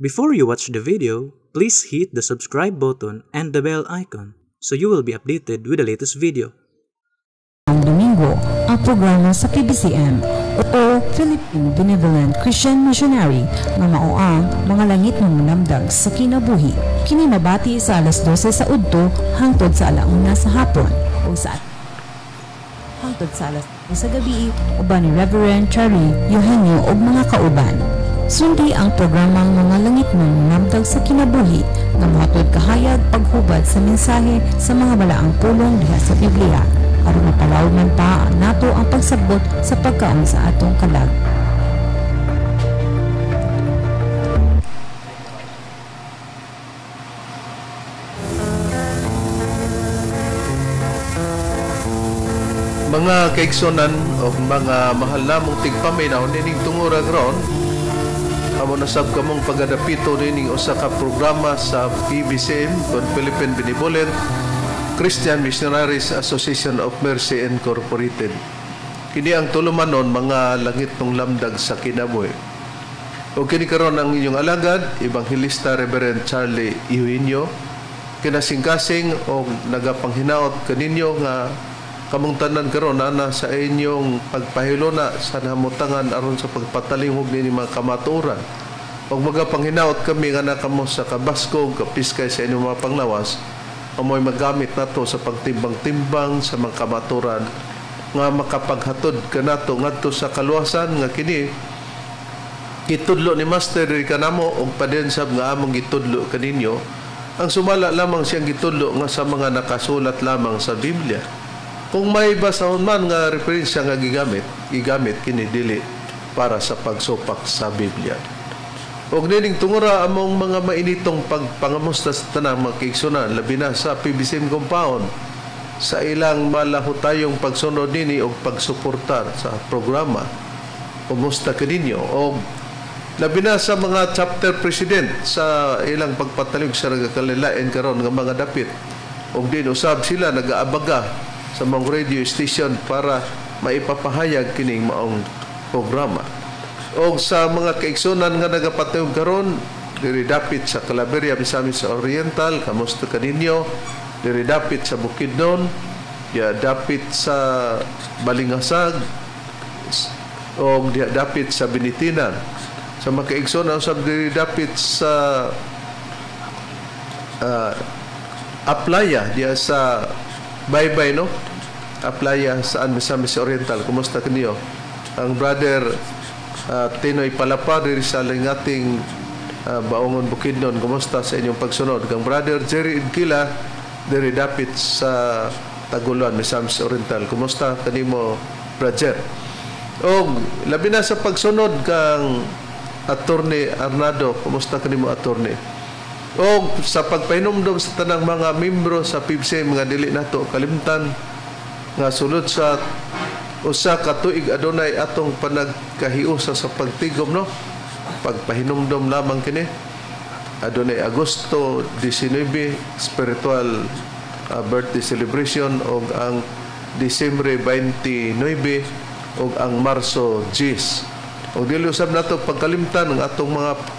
Before you watch the video, please hit the subscribe button and the bell icon so you will be updated with the latest video. Ang Domingo, ang programa sa PBCM o Philippine Benevolent Christian Missionary nga mao ang Mga Langitnong Lamdag sa Kinabuhi. Kini mabati sa alas 12 sa udto hangtod sa alauna sa hapon o sa hangtod sa alas sa gabi uban ni Reverend Charlie Eugenio ug mga kauban. Sundi ang programang Mga Langitnong Lamdag sa Kinabuhi nga mohatod kahayag paghubad sa mensahe sa mga balaang pulong diha sa Biblia aron mapalawman pa nato ang pagsabot sa pagkaon sa atong kalag. Mga kaigsonan o mga mahal namong tigpaminaw nining tungura karon, amo nasab kamong pagadapito nining usa ka programa sa PBCM kon Philippine Benevolent Christian Missionaries Association of Mercy Incorporated. Kini ang tulumanon Mga Langitnong Lamdag sa Kinabuhi. O kini karon ang inyong alagad, Ebanghelista Reverend Charlie Eugenio, kinasingkasing og nagapanghinaot kaninyo nga kamong tanan karon ana sa inyong pagpahilona sa namutangan aron sa pagpatalingog nini mga kamatuoran. Og magapanghinaot kami nga nakamo sa kabaskog, kapiskay sa inyong mga panglawas, amoy magamit nato sa pagtimbang-timbang sa mga kamatuoran nga makapaghatod kanato ngadto sa kaluwasan nga kini gitudlo ni Master diri kanamo og padayon sab nga among gitudlo kaninyo. Ang sumala lamang siyang gitudlo nga sa mga nakasulat lamang sa Biblia. Kung may basahon man nga referensya nga gigamit, gigamit kini dili para sa pagsupak sa Biblia. Og nining tungura among mga mainitong pagpangamusta sa tanang mga kaigsunan, labi na sa PBCM compound, sa ilang malahutayong pagsunod nini og pagsuportar sa programa. Kumusta kaninyo? Og labi na sa mga chapter president sa ilang pagpatalig sa nagakalilain karon nga mga dapit. Og din usab sila nagaabaga sa mga radio station para maipapahayag kining maong programa. Og sa mga kaigsunan nga nagapatayog karon diri dapit sa Claveria, Misamis Oriental, kamusta kaninyo? Diri dapit sa Bukidnon, ya dapit sa Balingasag, og diha dapit sa Binitinan. Sa mga kaigsunan usab diri dapit sa Aplaya, diha sa Baybay, no? Aplaya sa Misamis Oriental. Kumusta kaniyo? Ang brother Tinoy Palapa diri sa lingating Baongon Bukidnon, kumusta sa inyong pagsunod? Kang brother Jerry Idkila diri dapit sa Taguluan, Misamis Oriental. Kumusta kanimo, brother? Og labi na sa pagsunod kang Attorney Arnado, kumusta kanimo, attorney? Og sa pagpahinumdom sa tanang mga membro sa PBCM nga dili nato kalimtan nga sulod sa usa ka tuig adunay atong panagkahiusa sa pagtigom, no? Pagpahinumdom lamang kini adunay Agosto 19 spiritual birthday celebration, og ang Disyembre 29 og ang Marso 10. Og dili usab nato pagkalimtan ang atong mga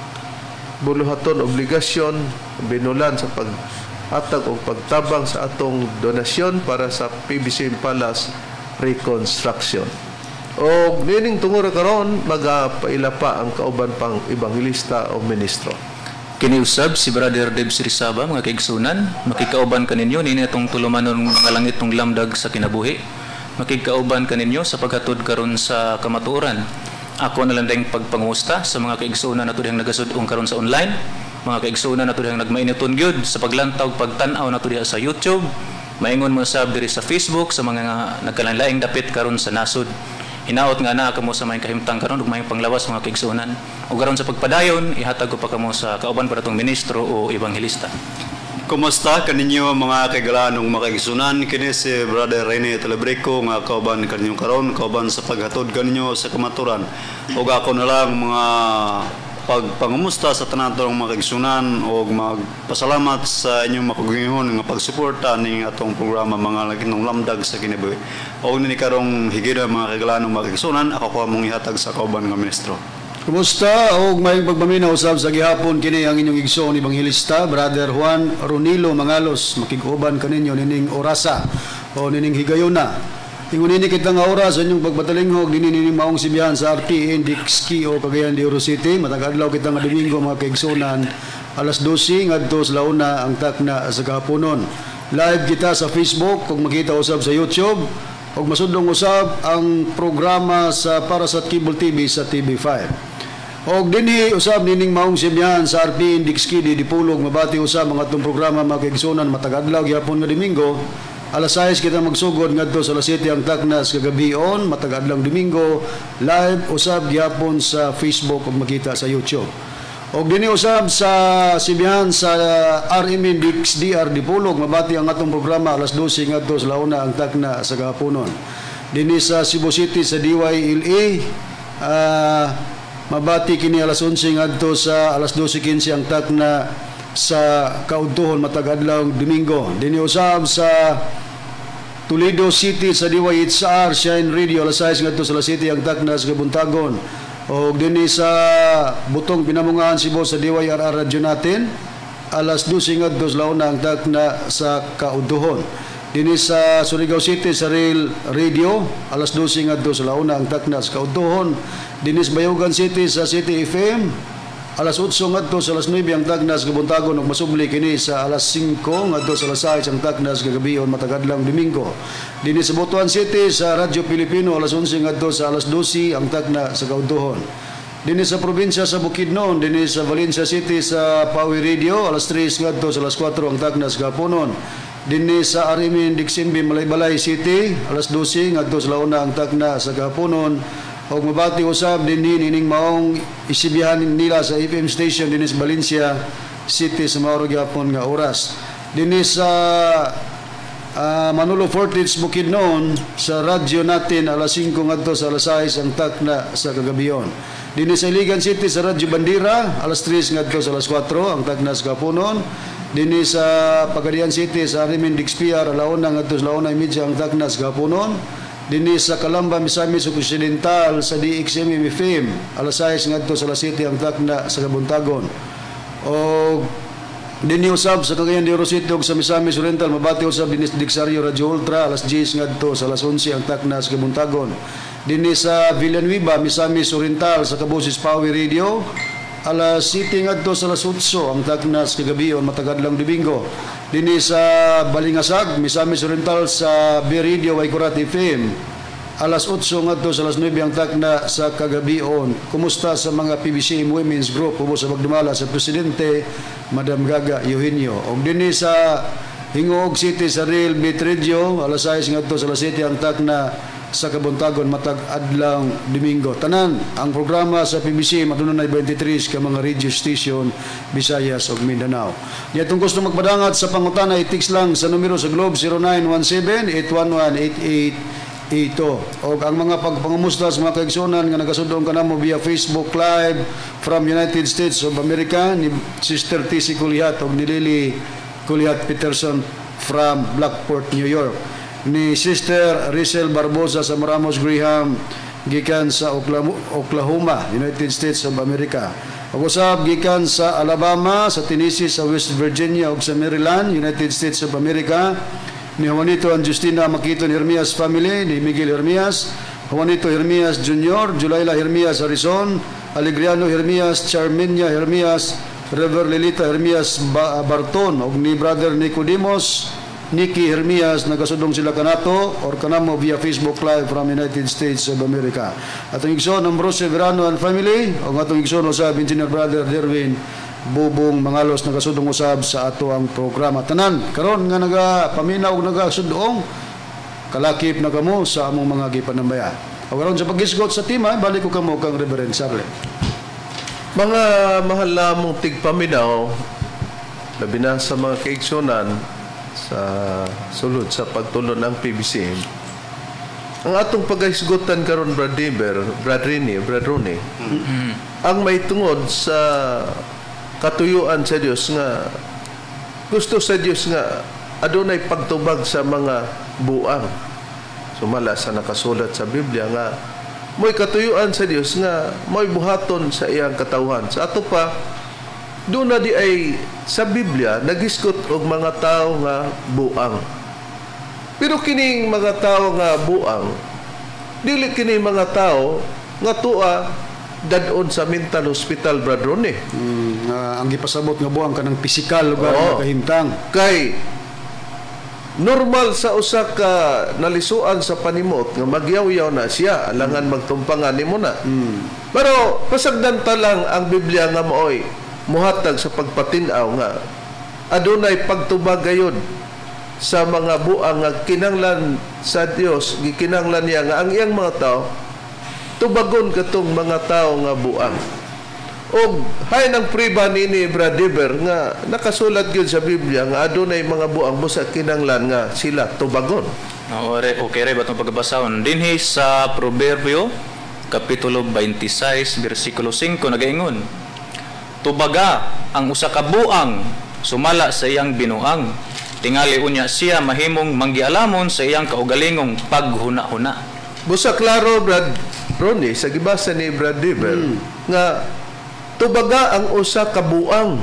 buluhaton obligasyon binulan sa paghatag og pagtabang sa atong donasyon para sa PBCM Palace reconstruction. Og nining tungura karon magapaila pa ang kauban pang ebanghelista o ministro. Kiniusab si Brother Deb Sirisaba, mga kaigsunan, makikauban kaninyo nini atong tulumanon Mga Langitnong Lamdag sa Kinabuhi. Makikauban kaninyo sa paghatod karon sa kamatuoran. Ako na lang ding pagpangusta sa mga kaigsunan nato dihang nagasud-ong karon sa online, mga kaigsunan nato dihang nagmainiton gyud sa paglantaw pagtan-aw nato diha sa YouTube, maingon mo sab diri sa Facebook sa mga nagkalainlaing dapit karon sa nasod. Hinaot nga naa kamo sa maayong kahimtang karon ug maayong panglawas, mga kaigsunan. Ug karon sa pagpadayon ihatag ko pa kamo sa kauban pa natong ministro o ebanghelista. Kumusta kaninyo mga kaigalanong mga kaigsunan? Kini si Brother Rene Telebrico nga kauban kaninyo karon, kauban sa paghatod kaninyo sa kamaturan. Ug ako na lang mga pagpangumusta sa tanan atong mga kaigsunan og magpasalamat sa inyong makugihon nga pagsuporta ning atong programa Mga Langitnong Lamdag sa Kinabuhi. Og nini karong higida mga kaigalanong mga kaigsunan, ako ko among ihatag sa kauban nga ministro. Kumusta og maayong pagpaminaw usab sa gihapon. Kini ang inyong igsoon ebanghelista, Brother Juan Ronilo Mangalos, makig-uban kaninyo nining orasa o nining higayona. Ingon nini kita nga oras sa inyong pagpatalinghog dinhi nining maong sibihan sa RTN Dixki o Cagayan de Oro City. Matag adlaw kita nga Domingo, mga kaigsuonan, alas 12 ngadto sa 1 ang takna sa kahaponon. Live kita sa Facebook ug makita usab sa YouTube ug masudlong usab ang programa sa para sa Cable TV sa TV5. Og dinhi usab nining maong sibihan sa RPN Dixki di Dipolog, mabati usab ang atong programa, mga kaigsuonan, matag adlaw gihapon nga Domingo. Alas 6 kita magsugod ngadto sa alas 7 ang takna sa kagabion, matag adlaw Domingo, live usab gihapon sa Facebook ug makita sa YouTube. Og dinhi usab sa sibihan sa RMN DR Dipolog, mabati ang atong programa alas 12 ngadto sa 1 ang takna sa kahaponon. Dinhi sa Cebu City sa DYLA, mabati kini alas 11 ngadto sa alas 12:15 ang takna sa kaudtuhon matag adlaw Domingo. Dinhi usab sa Toledo City sa DYHR Shine Radio, alas 6 ngadto sa alas 7 ang takna sa kabuntagon. Og dinhi sa Butong Pinamungahan, Cebu sa DYRR radyo natin, alas 12 ngadto sa 1 ang takna sa kaudtuhon. Dinhi sa Surigao City sa Rail Radio, alas 12 ngadto sa 1 ang takna sa kaudtuhon. Dinhi sa Bayugan City sa City FM, alas 8 ngadto sa alas 9 ang takna sa kabuntagon ug masubli kini sa alas 5 ngadto sa alas 6 ang takna sa kagabion matag adlaw Domingo. Dinhi sa Butuan City sa Radyo Pilipino, alas 11 ngadto sa alas 12 ang takna sa kaudtuhon. Dinhi sa probinsya sa Bukidnon, dinhi sa Valencia City sa Pawi Radio, alas 3 ngadto sa alas 4 ang takna sa kahaponon. Dinhi sa Arimin Diximbi, Malaybalay City, alas 12 ngadto sa 1 ang takna sa kahaponon. Og mabati usab dinhi nining maong isibihan nila sa FM station dinhi sa Valencia City sa mao gyapon nga oras. Dinhi sa Manolo Fortich, Bukidnon sa radyo natin, alas 5 ngadto sa alas 6 ang takna sa kagabion. Dinhi sa Iligan City sa Radyo Bandera, alas 3 ngadto sa alas 4 ang takna sa kahaponon. Dinhi sa Pagadian City sa Arimin Dixpiar, 1 ngadto sa 1:30 ang takna sa kahaponon. Dinhi sa Calamba, Misamis Occidental sa DXM FM, alas 6 ngadto sa alas 7 ang takna sa kabuntagon. O dinhi usab sa Cagayan de Oro City ug sa Misamis Oriental, mabati usab dinhi sa Dixario Radio Ultra, alas 10 ngadto sa alas 11 ang takna sa kabuntagon. Dinhi sa Villanueva, Misamis Oriental sa Kabusis Pawi Radio, alas 7 ngadto sa alas 8 ang takna sa kagabion matag adlaw Domingo. Dinhi sa Balingasag, Misamis Oriental sa B Radio Waikurat FM, alas 8 ngadto sa alas 9 ang takna sa kagabion. Kumusta sa mga PBCM Women's Group ubos sa pagdumala sa presidente Madam Gaga Eugenio. Og dinhi sa Gingoog City sa Real Beat Radio, alas 6 ngadto sa alas 7 ang takna sa kabuntagon matag adlaw Domingo. Tanan ang programa sa PBC aduna 23 ka mga radio station, Visayas ug Mindanao. Niya itong gusto magpadangat sa pangutana, i-text lang sa numero sa Globe 0917-811-8882. Og ang mga pagpangumusta sa mga kaigsuonan nga nagasudong kanamo via Facebook Live from United States of America ni Sister TC Kulihat ug ni Lily Kulihat Peterson from Blackport, New York, ni Sister Rizel Barbosa sa Ramos Graham gikan sa Oklahoma, United States of America. Ug usab gikan sa Alabama, sa Tennessee, sa West Virginia ug sa Maryland, United States of America, ni Juanito and Justina Makito Hermias family, ni Miguel Hermias, Juanito Hermias Jr., Julayla Hermias Harrison, Alegriano Hermias, Charminia Hermias, Rever Lilita Hermias Barton ug ni Brother Nicodemus Nikki Hermias, nagasudong sila kanato or kanamo via Facebook Live from United States of America. Atong igsoon Ambrosio Verano and family ug atong igsoon usab Engineer Brother Derwin Bubong Mangalos, nagasudong usab sa ato ang programa. Tanan karon nga nagapaminaw og nagasudong, kalakip na kamo sa among mga gipanambaya. Ug karon sa paghisgot sa tema, balik ko kamo kang Reverend Sarle. Mga mahal namong tigpaminaw, labi na sa mga kaigsunan sa sulod sa pagtulon ng PBCM. Ang atong paghisgutan karon, Brad Deber, Brad Rini, Brad Rooney, ang may tungod sa katuyuan sa Dios nga gusto sa Dios nga adunay pagtubag sa mga buang. Sumala sa nakasulat sa Biblia nga mo'y katuyuan sa Dios nga mo'y buhaton sa iyang katawhan. Sa ato pa, doon na di ay sa Biblia nagisgot og mga tao nga buang. Pero kining mga tao nga buang, dili kini mga tao nga tuwa dadon sa mental hospital, Brad Ronnie. Ang gipasabot nga buang kanang pisikal lugar nga kahimtang. Kay normal sa usa ka nalisuan sa panimot nga magyaw-yaw na siya, alangan magtumpangan nimo na. Pero pasagdan ta lang ang Biblia nga maoy muhatag sa pagpatin-aw nga adunay pagtubag gayud sa mga buang nga kinanglan sa Dios, gikinanglan niya nga ang iyang mga tao tubagon katong mga tao nga buang. Og hay ng priba nini Brad Dever nga nakasulat gyud sa Biblia nga adunay mga buang busa kinanglan nga sila tubagon. Oo, okay re batong pagbasahon dinhi sa Proverbio kapitulo 26 bersikulo 5 nagaingon: Tubaga ang usa ka buang sumala sa iyang binuang, tingali unya siya mahimong manggialamon sa iyang kaugalingong paghuna-huna. Busa klaro, Brad Ronnie, sa gibasa ni Brad Dever nga tubaga ang usa ka buang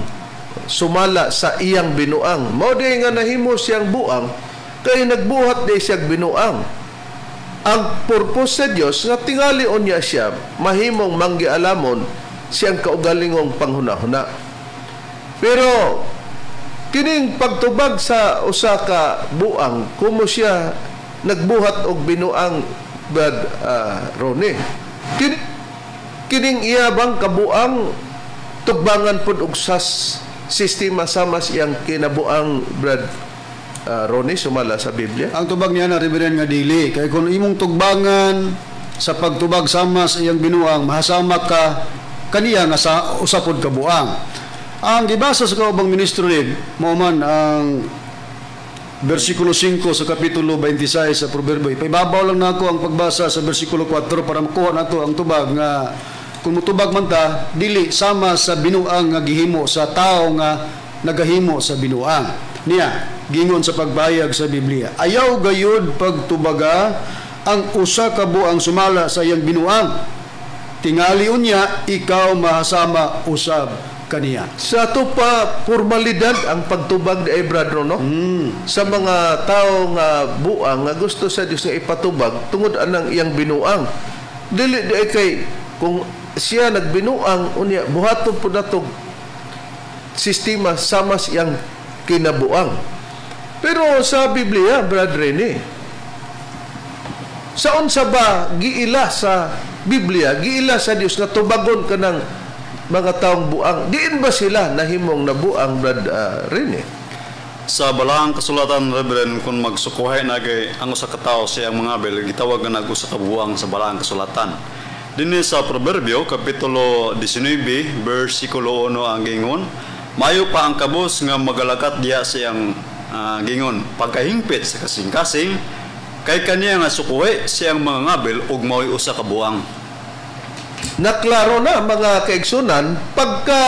sumala sa iyang binuang. Mao di nga nahimo siyang buang kay nagbuhat di siyang binuang. Ang purpose sa Dios nga tingali unya siya mahimong manggialamon siyang kaugalingong panghuna-huna. Pero kining pagtubag sa usa ka buang, kumo siya nagbuhat og binuang, Brad Ronnie. Kining iya bang kabuang tugbangan pud og sas sistema sama siyang kinabuang, Brad Ronnie, sumala sa Biblia? Ang tubag niya na, Reverend, nga dili. Kay kung imong tugbangan sa pagtubag sama sa iyang binuang, mahasama ka kaniya nga sa usapod kabuang. Ang gibasa sa kaubang ministro rin, mao man ang bersikulo 5 sa kapitulo 26 sa Proverbio. Ipababaw lang nako ang pagbasa sa bersikulo 4 para makuha nato ang tubag nga kung mutubag man ta, dili sama sa binuang nga gihimo sa tao nga nagahimo sa binuang. Niya, gingon sa pagbayag sa Biblia, ayaw gayud pagtubaga ang usa ka buang sumala sa iyang binuang. Tingali unya, ikaw mahasama usab kaniya. Sa ato pa, formalidad ang pagtubag ni Brad Ron, no? Sa mga tao nga buang nga gusto sa Dios nga ipatubag tungod anang iyang binuang. Dili di kay kung siya nagbinuang unya buhaton pud nato sistema sama siyang kinabuang. Pero sa Biblia, Brad Rene, sa unsa ba giila sa Biblia, giila sa Dios nga tubagon kanang mga taong buang? Diin ba sila nahimong nabuang, Brad Rene? Sa balaang kasulatan, Reverend, kung magsukuhay na kay ang usa ka tawo sa iyang mga abel, gitawag nga nag usa ka buang sa balaang kasulatan. Dinhi sa Proverbio kapitulo 19 bersikulo 1 ang gingon, mayo pa ang kabus nga magalakat diha sa iyang gingon, pagkahingpit sa kasing-kasing kay kaniya nga sukuhi sa iyang mga ngabel ug mao'y usa ka buang. Naklaro na mga kaigsunan, pagka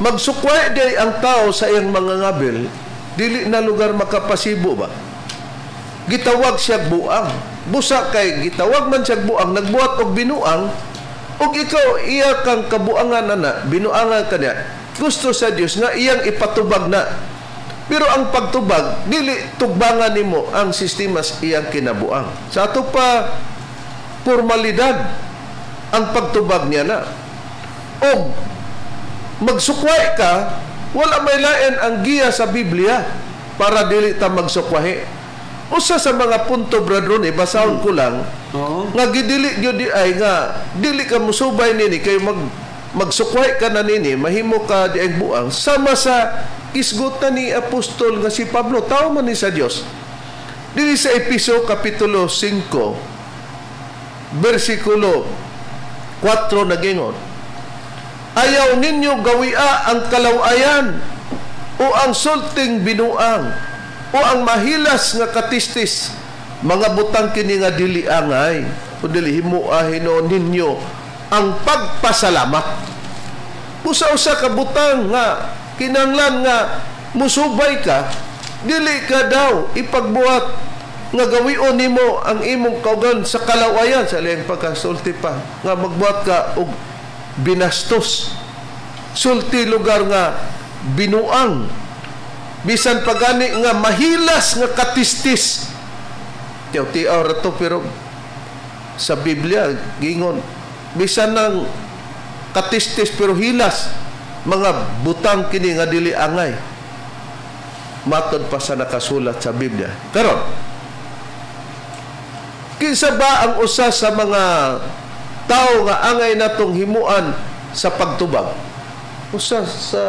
magsukway di ang tao sa iyang mga ngabil, dili na lugar makapasibo ba? Gitawag siya buang. Busa kay gitawag man siya buang, nagbuhat og binuang, og ikaw iya kang kabuangan na, binuangan ka niya. Gusto sa Dios nga iyang ipatubag na. Pero ang pagtubag, dili tugbangan nimo ang sistema sa iyang kinabuang. Sa ato pa, formalidad ang pagtubag niya na. Og magsukway ka, wala may lain ang giya sa Biblia para dili ta magsukwahi. Usa sa mga punto, Brad Ronnie, basahon ko lang, nga gidili gyud di ay nga dili ka musubay nini kay magsukway ka na nini, mahimo ka di ay buang, sama sa isgutan ni apostol nga si Pablo, tao man ni sa Dios. Dili sa Episo kapitulo 5 bersikulo 4 nagingon, ayaw ninyo gawia ang kalawayan o ang sulting binuang o ang mahilas nga katistis, mga butang kini nga dili angay o dili himua hinuon ninyo ang pagpasalamat. Usa-usa ka butang nga kinanglan nga musubay ka, dili ka daw ipagbuhat Nga gawion nimo ang imong kaugalingon sa kalawayan sa lihang pagkasulti pa nga magbuhat ka og binastos, sulti lugar nga binuang, bisan pagani nga mahilas nga katistis. Tiyaw-tiyaw ra to, pero sa Biblia gingon bisan ng katistis pero hilas, mga butang kini nga dili angay matod pa sa nakasulat sa Biblia. Karon, kinsa ba ang usa sa mga tao nga angay natong himuan sa pagtubag? Usa sa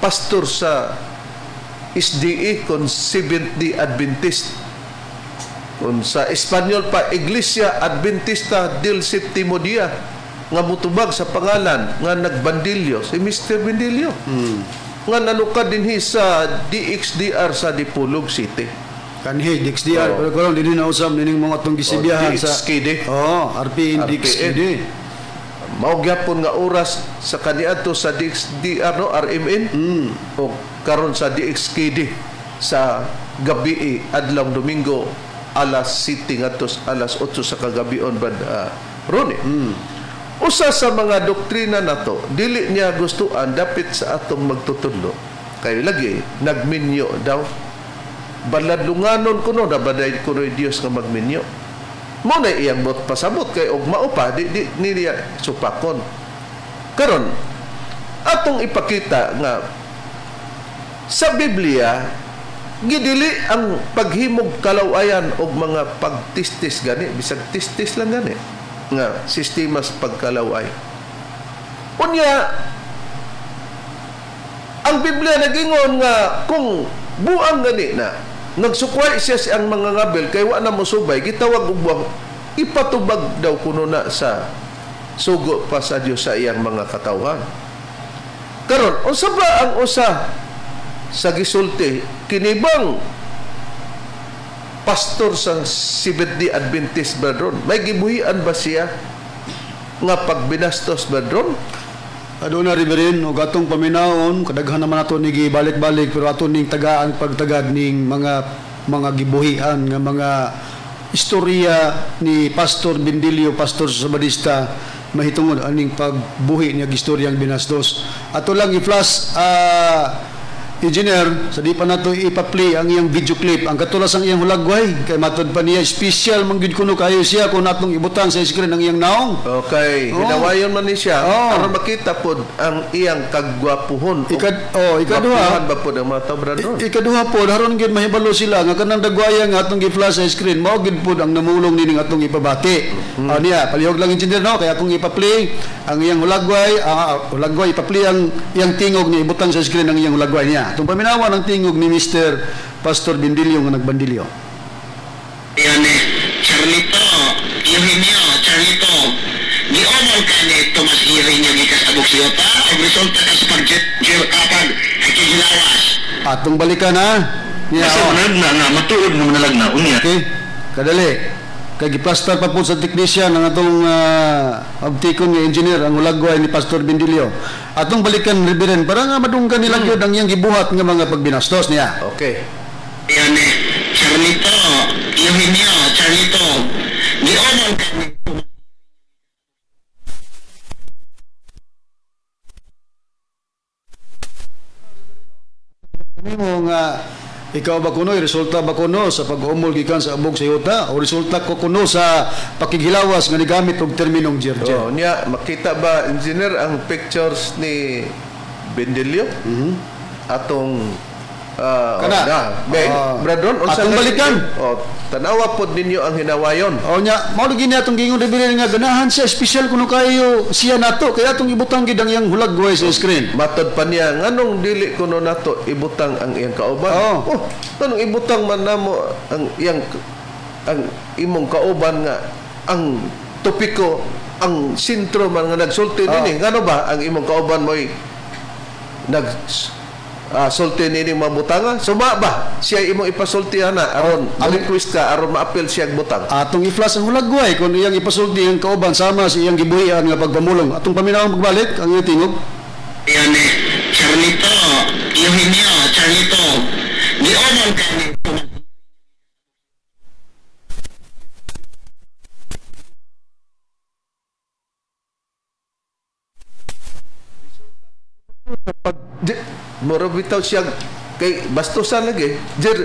pastor sa SDA, kon Seventh-day Adventist, kon sa Espanyol pa Iglesia Adventista del Séptimo Día, nga mutubag sa pangalan nga nagbandilyo, si Mr. Bendillo, nga nanukad dinhi sa DXDR sa Dipolog City. Kanhi DXDR, pero karon dinhi na usab nining mga atong gisibiyahan sa DXKD. Oh, RPN DXKD. Mao gyapon nga oras sa kaniadto sa DXDR, no, RMN, o karon sa DXKD sa gabi adlaw Domingo alas 7 ngadto alas 8 sa kagabion, brad Ronnie. Usa sa mga doktrina nato dili niya gustuan dapit sa atong magtutudlo kay lagi nagminyo daw, baladlunganon kuno na baday kuno Dios nga magminyo. Mo na iyang bot pasabot kay og mao pa di niya supakon. Karon atong ipakita nga sa Biblia gidili ang paghimog kalawayan og mga pagtistis gani, bisag tistis lang gani nga sistema sa pagkalaway. Unya ang Biblia nagingon nga kung buang gani na nagsukway siya sa ang mga ngabel kay wa na mosubay, gitawag og buang, ipatubag daw kuno na sa sugo pa sa Dios sa iyang mga katawhan. Karon unsa ba ang usa sa gisulti kinibang pastor sa Seventh-day Adventist, Brethren? May gibuhian ba siya nga pagbinastos, Brethren? Aduna, Reverend, og atong paminawon, kadaghan naman ato ni gibalik-balik, pero ato ning tagaan pagtagad ning mga gibuhian nga mga istorya ni Pastor Bendilio, Pastor Sabadista, mahitungod aning pagbuhi niya gistoryang binastos. Ato lang i-flash, engineer, sa di pa nato ipa-play ang iyang video clip, ang katulas ang iyang hulagway, kay matod pa niya, special man gyud kuno kayo siya kung natong ibutang sa screen ang iyang naong. Okay, Oh. Hinawayon man ni siya, Oh. aron makita pod ang iyang kagwapuhon. Ikaduha. Gwapuhan ba pod ang mga tao, brother? Ikaduha po, haron gyud mahibalo sila nga kanang dagwaya nga atong gi-flash sa screen, mao gyud pod ang namulong nining atong ipabati. Niya, palihog lang engineer, no, kaya akong ipa-play ang iyang hulagway, hulagway ipa-play ang iyang tingog niya, ibutang sa screen ang iyang hulagway niya. Itong paminawan ang tingog ni Mr. Pastor Bendilio nga nagbandilyo. Yan eh, Charlito, Eugenio, Charlito, giomol ka ni Tomas Eugenio gikas abog siyota, og resulta ka sa pag-kigilawas. Atong balikan ha. Niya, Kasi oh. manalagna nga, matuod nga manalagna, unya. Okay, kadali. Kay giplastar pa po sa technician ang atong abtikon nga engineer ang hulagway ni Pastor Bendilio. Atong balikan, Reverend, para nga madunggan nila gyud ang iyang gibuhat nga mga pagbinastos niya. Okay. Yan eh, Charlito, Eugenio, Charlito, giomol ka ni Nimo nga ikaw ba kuno resulta ba kuno sa pag-umol gikan sa abog sa yuta o resulta ko kuno sa pakighilawas nga nigamit og terminong jirjir? Oh, niya, makita ba engineer ang pictures ni Bendilio? Atong Kana. oh, na. Be, Bradron, unsa Atong nga- balikan. Oh, tanawa pod ninyo ang hinawayon. O nya, mao lagi niya atong giingon Reverend nga ganahan siya special kuno kayo siya nato kaya atong ibutang gid ang iyang hulagway sa screen. Matod pa niya nganong dili kuno nato ibutang ang iyang kauban. Oo. Oh, nganong ibutang man namo ang iyang ang imong kauban nga ang topiko ang sentro man nga nagsulti nini, ngano ba ang imong kauban mo'y nag sulti nini mga butanga? Suma ba siya imong ipasultihan na aron request ka aron maapil siya ang butang? Atong i-flash ang hulagway kung iyang ipasulti ang kauban sama sa iyang gibuhian nga pagpamulong. Atong paminawang pagbalik ang iyang tingog. Yan eh, Charlito, Eugenio, Charlito, giomol ka ni Pag mura bitaw siya kay bastusan lagi jer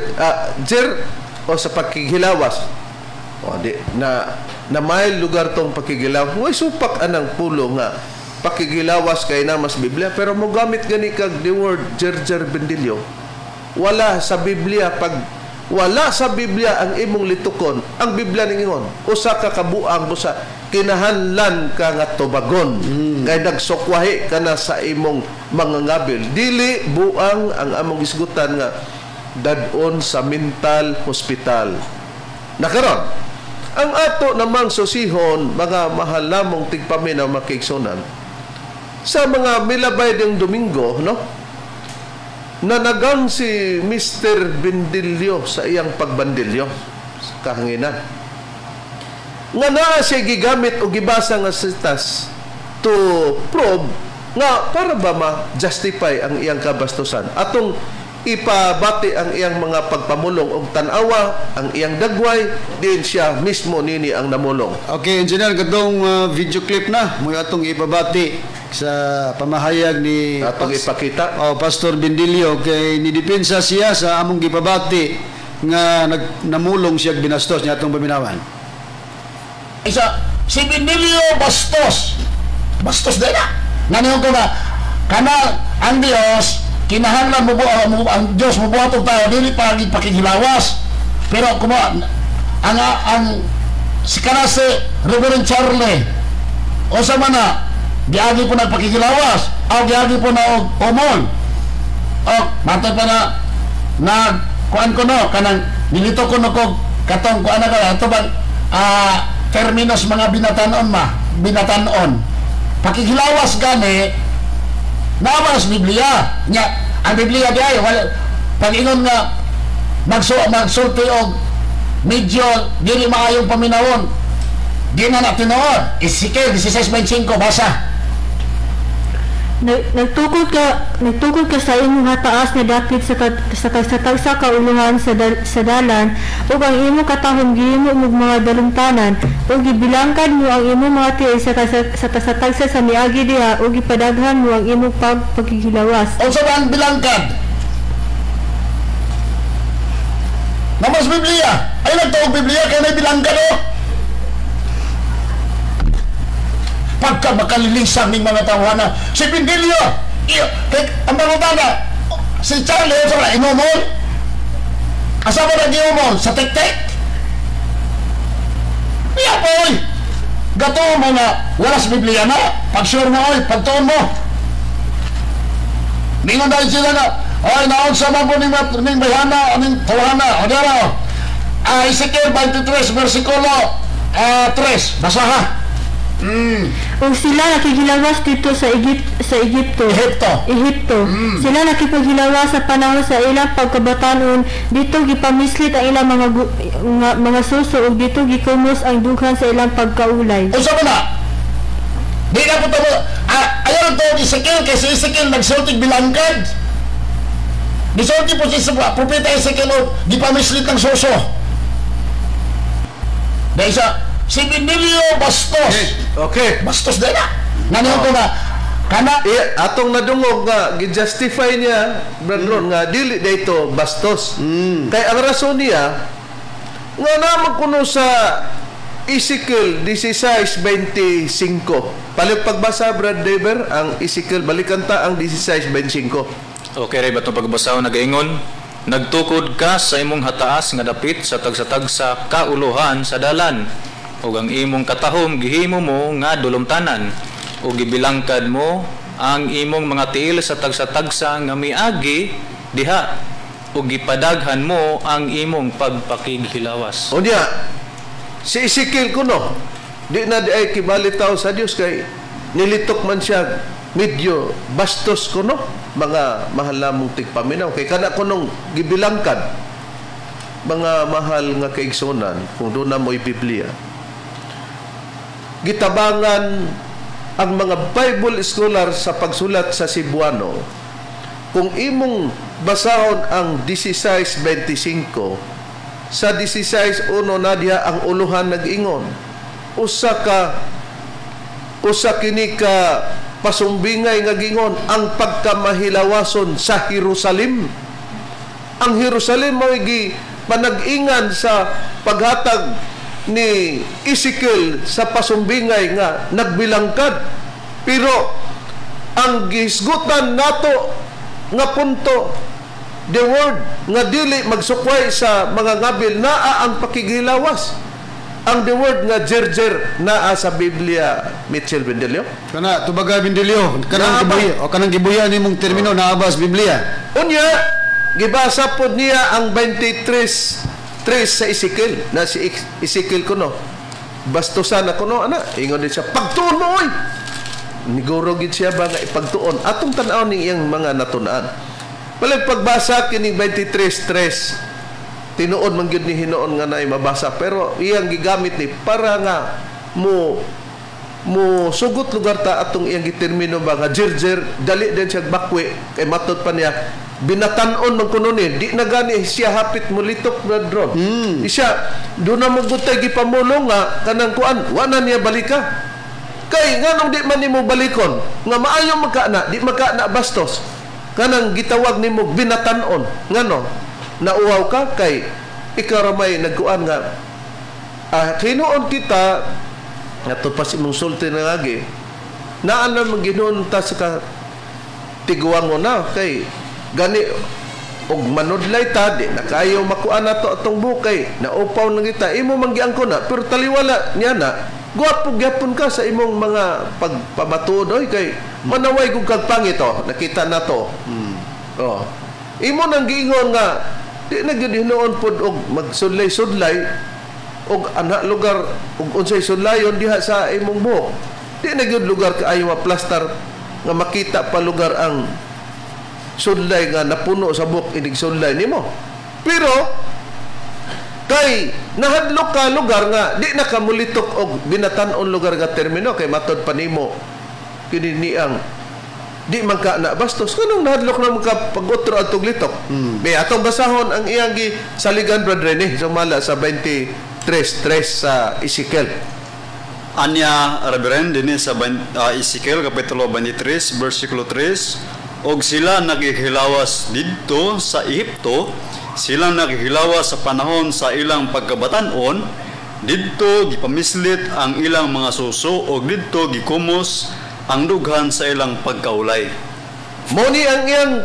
jer o sa pagkigilawas o di na na may lugar tong pakigilawas. Way supak anang pulo nga pakigilawas kay na mas Biblia, pero mo gamit gani kag the word jer bendilyo. Wala sa Biblia. Pag wala sa Biblia ang imong litukon, ang Biblia ningingon usa ka kabuang busa kinahanglan ka nga tubagon. Kay nagsukwahi ka na sa imong mga ngabil. Dili buang ang among isgutan nga dad-on sa mental hospital. Nakaron ang ato namang susihon, mga mahal namong tigpaminaw makiigsunan, sa mga milabay ding Domingo, no, nanagang si Mr. Bendilyo sa iyang pagbandilyo sa kahanginan. Nga naa siya gigamit o gibasa nga sitas to prove nga para ba ma-justify ang iyang kabastusan. Atong ipabati ang iyang mga pagpamulong og tan-awa ang iyang dagway, din siya mismo nini ang namulong. Okay, engineer, katong video clip na mo atong ipabati sa pamahayag ni atong ipakita. Oh, Pastor Bendilio kay nidepensa siya sa among gipabati nga namulong siya binastos niya atong paminawan. Isa si Bendilio bastos. Bastos din na. Naniyon ko na kana ang Dios kinahanglan mo ang Dios mobuhat og tao dili pa pakigilawas. Pero kumo ang si kana si Reverend Charlie usa man na giagi po nagpakigilawas o giagi po na og umol. O matay pa na nag kuan ko no kanang nilito ko no kog katong kuan na ka ato bang terminos mga binatanon ma binatanon pakigilawas gani naa sa Biblia nya ang Biblia di ay wala pag-ingon nga magsulti og medyo dili maayong paminawon di na na tinuod. Ezekiel 16:25 basa. Nagtukod ka sa imong hataas nga dapit sa tagsa ka uluhan sa dalan, ug ang imong katahom gihimo og mga dalungtanan, ug gibilangkad mo ang imong mga tiil sa tagsa sa miagi diha, ug gipadaghan mo ang imong pagkigilawas. Unsa ba ang bilangkad? Namas Biblia. Ay nagtuog Biblia kay nay bilangkad o. Pagka makalilisan ng mga tawhana si Bendilio, ang pangutana si Charlie sa inumol, asa ba nag-iumol? Sa tek-tek? Iya po oy, gato mo na wala sa Biblia na, pag sure mo oy, pagtuon mo ningon dahil sila na oy, naon sa mga po ning bayhana ning tawhana o diyan o Ezekiel 23 versikulo 3, basaha. Ug sila nakigilawas dito sa Egypto. Ehipto. Sila nakipaghilawas sa panahon sa ilang pagkabatanon, dito gipamislit ang ilang mga suso ug dito gikumos ang dughan sa ilang pagkaulay. Unsa man na? Di na po tamo ayon ang tuod Ezekiel kay si Ezekiel nagsultig bilangkad. Gisulti po si propeta Ezekiel og gipamislit ang suso. Dahil sa si Bendilio bastos. Okay. Bastos din na. Naniyon ko na kana atong nadungog nga gi-justify niya Brad Ron nga dili dayto bastos. Kay ang rason niya nga naman kuno sa Ezekiel 16:25. Palit pagbasa Brad Dever ang Ezekiel, balikan ta ang 16:25. Okay ray batong pagbasa nagaingon, nagtukod ka sa imong hataas nga dapit sa tagsa-tagsa kauluhan sa dalan, ug ang imong katahom gihimo mo nga dulumtanan, ug gibilangkad mo ang imong mga tiil sa tagsa-tagsa nga miagi diha, ug gipadaghan mo ang imong pagpakighilawas. Unya si Ezekiel kuno di na di ay kibalitaw sa Dios kay nilitok man siya medyo bastos kuno mga mahal namong tigpaminaw kay kana kunong gibilangkad. Mga mahal nga kaigsonan, kung doon na mo'y Biblia, gitabangan ang mga Bible scholar sa pagsulat sa Cebuano. Kung imong basahon ang 16:25, sa 16:1 na diha ang uluhan nag-ingon. Usa kini ka pasumbingay nga gingon ang pagkamahilawason sa Jerusalem. Ang Jerusalem mo'y panag-ingan sa paghatag ni Ezekiel sa pasumbingay nga nagbilangkad. Pero ang gisgutan nato nga punto, the word nga dili magsukway sa mga ngabil, naa ang pakighilawas. Ang the word nga jerjer naa sa Biblia, Mitchell Bendelio. Kana tubaga Bendelio, kanang gibuya o kanang gibuya nimong termino naa ba sa Biblia? Unya gibasa pod niya ang 23:3 sa Ezekiel, na si Ezekiel kuno. Bastusan na kuno ana, ingon din siya, pagtuon mo oy. Niguro gid siya ba nga ipagtuon atong tan-aw ning iyang mga natun-an. Palag pagbasa kining 23:3, tinuod man gyud ni hinuon nga naay mabasa, pero iyang gigamit ni para nga mo sugot lugar ta atong iyang gitermino ba nga jerjer, dali din siya bakwi kay matod pa niya binatan-on man kuno ni, di na gani siya hapit mulitok na drone. Siya do na mo gutay gipamulong nga kanang kuan, wa na niya balika. Kay nganong di man nimo balikon nga maayo magka na, di magka na bastos. Kanang gitawag nimo binatan-on, ngano nauwaw ka kay ikaw ra may nagkuan nga hinuon kita ngadto pa si imong sulti na lagi naan na maginuon ta sa ka tiguangon na kay gani og manudlay ta di na kayo makuan nato atong bukay naupaw na kita imo manggiangko na pero taliwala niya na guwapo gyapon ka sa imong mga pagpamatuod oy kay manaway gug kag pangit oh nakita na to. Oh imo nang giingon nga di na gyud hinuon pod og magsudlay-sudlay og ana lugar og unsay sudlayon diha sa imong buhok. Di na gyud lugar kaayo ma-plaster nga makita pa lugar ang sudlay nga napuno sa buhok inig sudlay nimo. Pero kay nahadlok ka lugar nga di na ka mulitok og binatan-on lugar nga termino kay matod pa nimo kini niang di man ka na bastos kanang nahadlok na man ka pag-utro atong litok. May atong basahon ang iyang gisaligan Brad Rene sumala sa 23:3 sa Ezekiel. Anya Reverend dinhi sa Ezekiel kapitulo 23 bersikulo 3, og sila naghilawas didto sa Ehipto, sila naghilawas sa panahon sa ilang pagkabatan-on, didto gipamislit ang ilang mga suso og didto gikumos ang dughan sa ilang pagkaulay. Mao ni ang iyang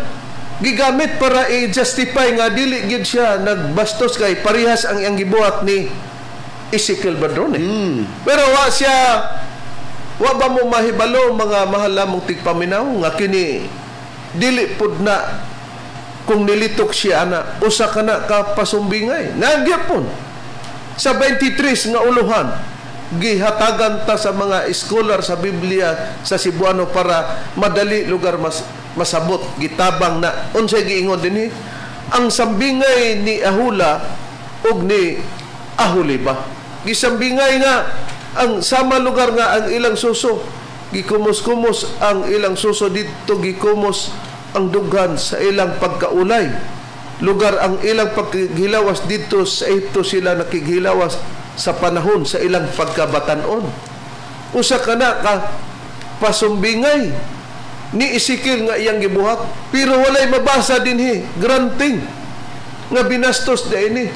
gigamit para i-justify nga dili gyud siya nagbastos kay parehas ang iyang gibuhat ni Ezekiel Badrone. Pero wa siya, wa ba mo mahibalo mga mahal lamong tigpaminaw nga kini dili pud na kung nilitok siya ana usa ka na ka pasumbingay. Nagyapon sa 23 nga uluhan gihatagan ta sa mga scholar sa Biblia sa Cebuano para madali lugar mas masabot gitabang na unsay giingon dinhi ang sambingay ni Ahula ug ni Aholiba. Gisambingay nga ang sama lugar nga ang ilang suso gikumos-kumos ang ilang suso didto gikumos ang dughan sa ilang pagkaulay. Lugar ang ilang paghilawas didto sa Ehipto sila nakighilawas sa panahon sa ilang pagkabatan-on. Usa ka na ka pasumbingay ni Ezekiel nga iyang gibuhat pero walay mabasa dinhi granting nga binastos daini.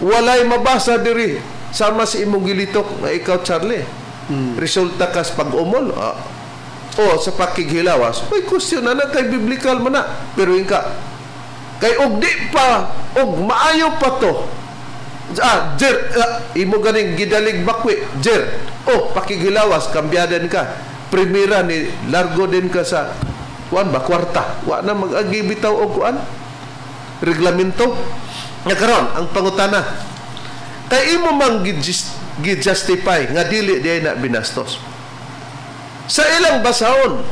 Walay mabasa diri sama sa imong gilitok nga ikaw Charlie. Resulta kas pag-umol o sa pakighilawas. May question na na kay biblical man na pero inka kay og di pa og maayo pa to. Jer, imo ganing gidalig bakwi, jer. Oh, pakighilawas, kambyadan ka. Primera ni largo din ka sa kuan ba kwarta. Wa na mag-agi bitaw og kuan. Reglamento. Nga karon ang pangutana. Kay imo mang gi-justify nga dili diay na binastos. Sa ilang basahon,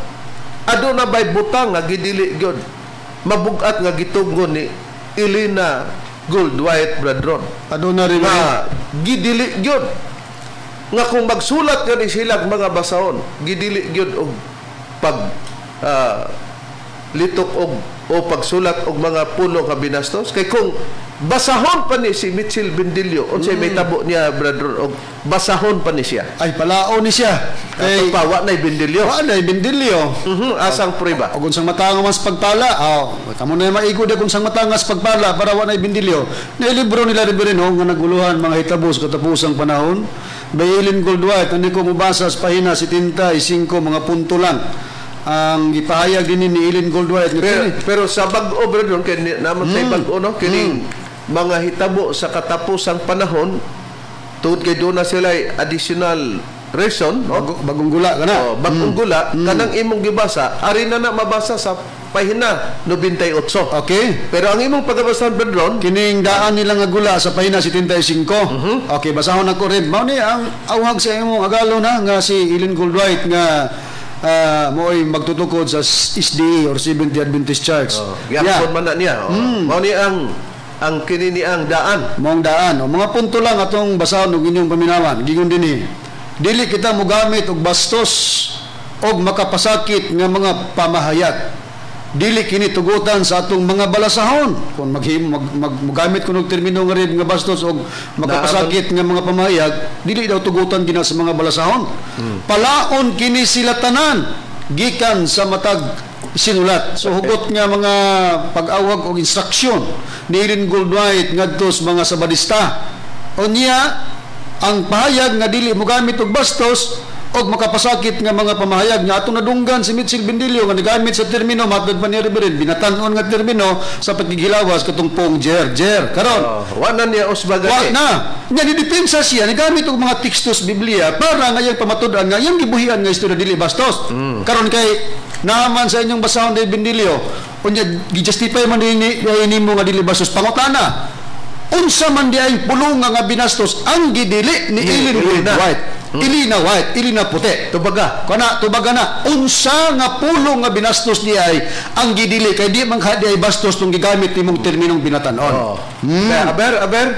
aduna bay butang nga gidili gyud. Mabugat nga gitunggon ni Elena Goldwhite Bradron. Aduna rin nga gidili gyud nga kung magsulat gani sila mga basahon, gidili gyud og pag litok og o pagsulat og mga pulong nga binastos? Kay kung basahon pa ni si Mitchell Bendillo, unsay may tabo niya, brother, og basahon pa ni siya? Ay, palaon ni siya. Kay pa wa nay Bendillo. Wa nay Bendillo. Asang prueba? Og unsang matanga mas pagpala, kamo na maigod og unsang matangas pagpala para wa nay Bendillo. Na libro nila Reverend nga naguluhan mga hitabo sa katapusang panahon. By Ellen Goldwhite, ani ko mobasa sa pahina 75 mga punto lang ang gipahayag din ni Ellen Goldwhite. Pero sa bag-o, brother, kay naman sa bag-o, no, kining mga hitabo sa katapusang panahon, tungod kay doon na sila additional reason, no? Bagong gula ka na. Bagong gula, kanang imong gibasa, ari na na mabasa sa pahina 98. Okay. Pero ang imong pagabasahan, brother, kining daan nila nga gula sa pahina 75. Okay, basahon ako rin. Mao ni ang awhag sa imong agalo na nga si Ellen Goldwhite nga mo'y magtutukod sa SDA or Seventh-day Adventist Church. Gihapon man na niya. Mao ni ang kini ni ang daan. Maong daan. O, mga punto lang atong basahon og inyong paminawan. Gingon dinhi. Dili kita mogamit og bastos og makapasakit nga mga pamahayag. Dili kini tugutan sa atong mga balasahon. Kung mogamit kuno og termino nga rin nga bastos og makapasakit nga mga pamahayag, dili daw tugutan gina sa mga balasahon. Palaon kini sila tanan gikan sa matag sinulat. So hugot nga mga pag-awag og instruksyon ni Ellen Goldwhite ngadto sa mga Sabadista. Unya ang pahayag nga dili mogamit og bastos og makapasakit nga mga pamahayag nga atong nadunggan si Mitchell Bendillo nga nagamit sa termino matod pa ni Reverend binatan-on nga termino sa pagkigilawas katong pong jer jer karon wa na niya usbagan wa na nya gidepensa siya nagamit og mga tekstos Biblia para nga iyang pamatud-an nga iyang gibuhian nga istorya dili bastos. Karon kay naaman sa inyong basahon ni Bendillo unya gi-justify man dinhi nimo nga dili bastos, pangutana unsa man di ay pulunga nga binastos ang gidili ni Ellen White? Ili na white, ili na puti. Tubaga. Kana, tubaga na. Unsa nga pulong nga binastos di ay ang gidili kay di man di ay bastos tong gigamit nimong terminong binatan-on. Aber, aber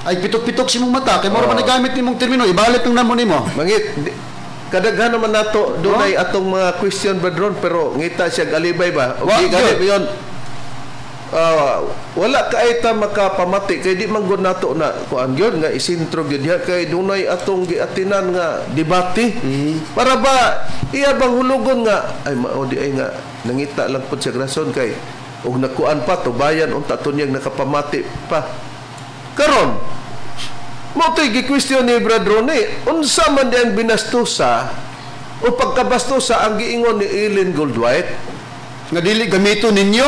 ay pitok-pitok si mong mata kay mura man nagamit nimong termino, ibalik nang namo nimo. Mangit kadaghan naman nato dunay atong mga question badron pero ngita siya alibay ba? Og di gani yon. Wala kay ta makapamati kay di man gud nato na kuan gyud nga isintro gyud diha kay dunay atong giatinan nga debate. Para ba iya bang hulugon nga ay mao di ay nga nangita lang pud siya rason kay og nakuan pa tubayan unta tunyag nakapamati pa. Karon mao toy gi-question ni Brad Ronnie, unsa man di ang binastusa o pagkabastusa ang giingon ni Ellen Goldwhite nga dili gamito ninyo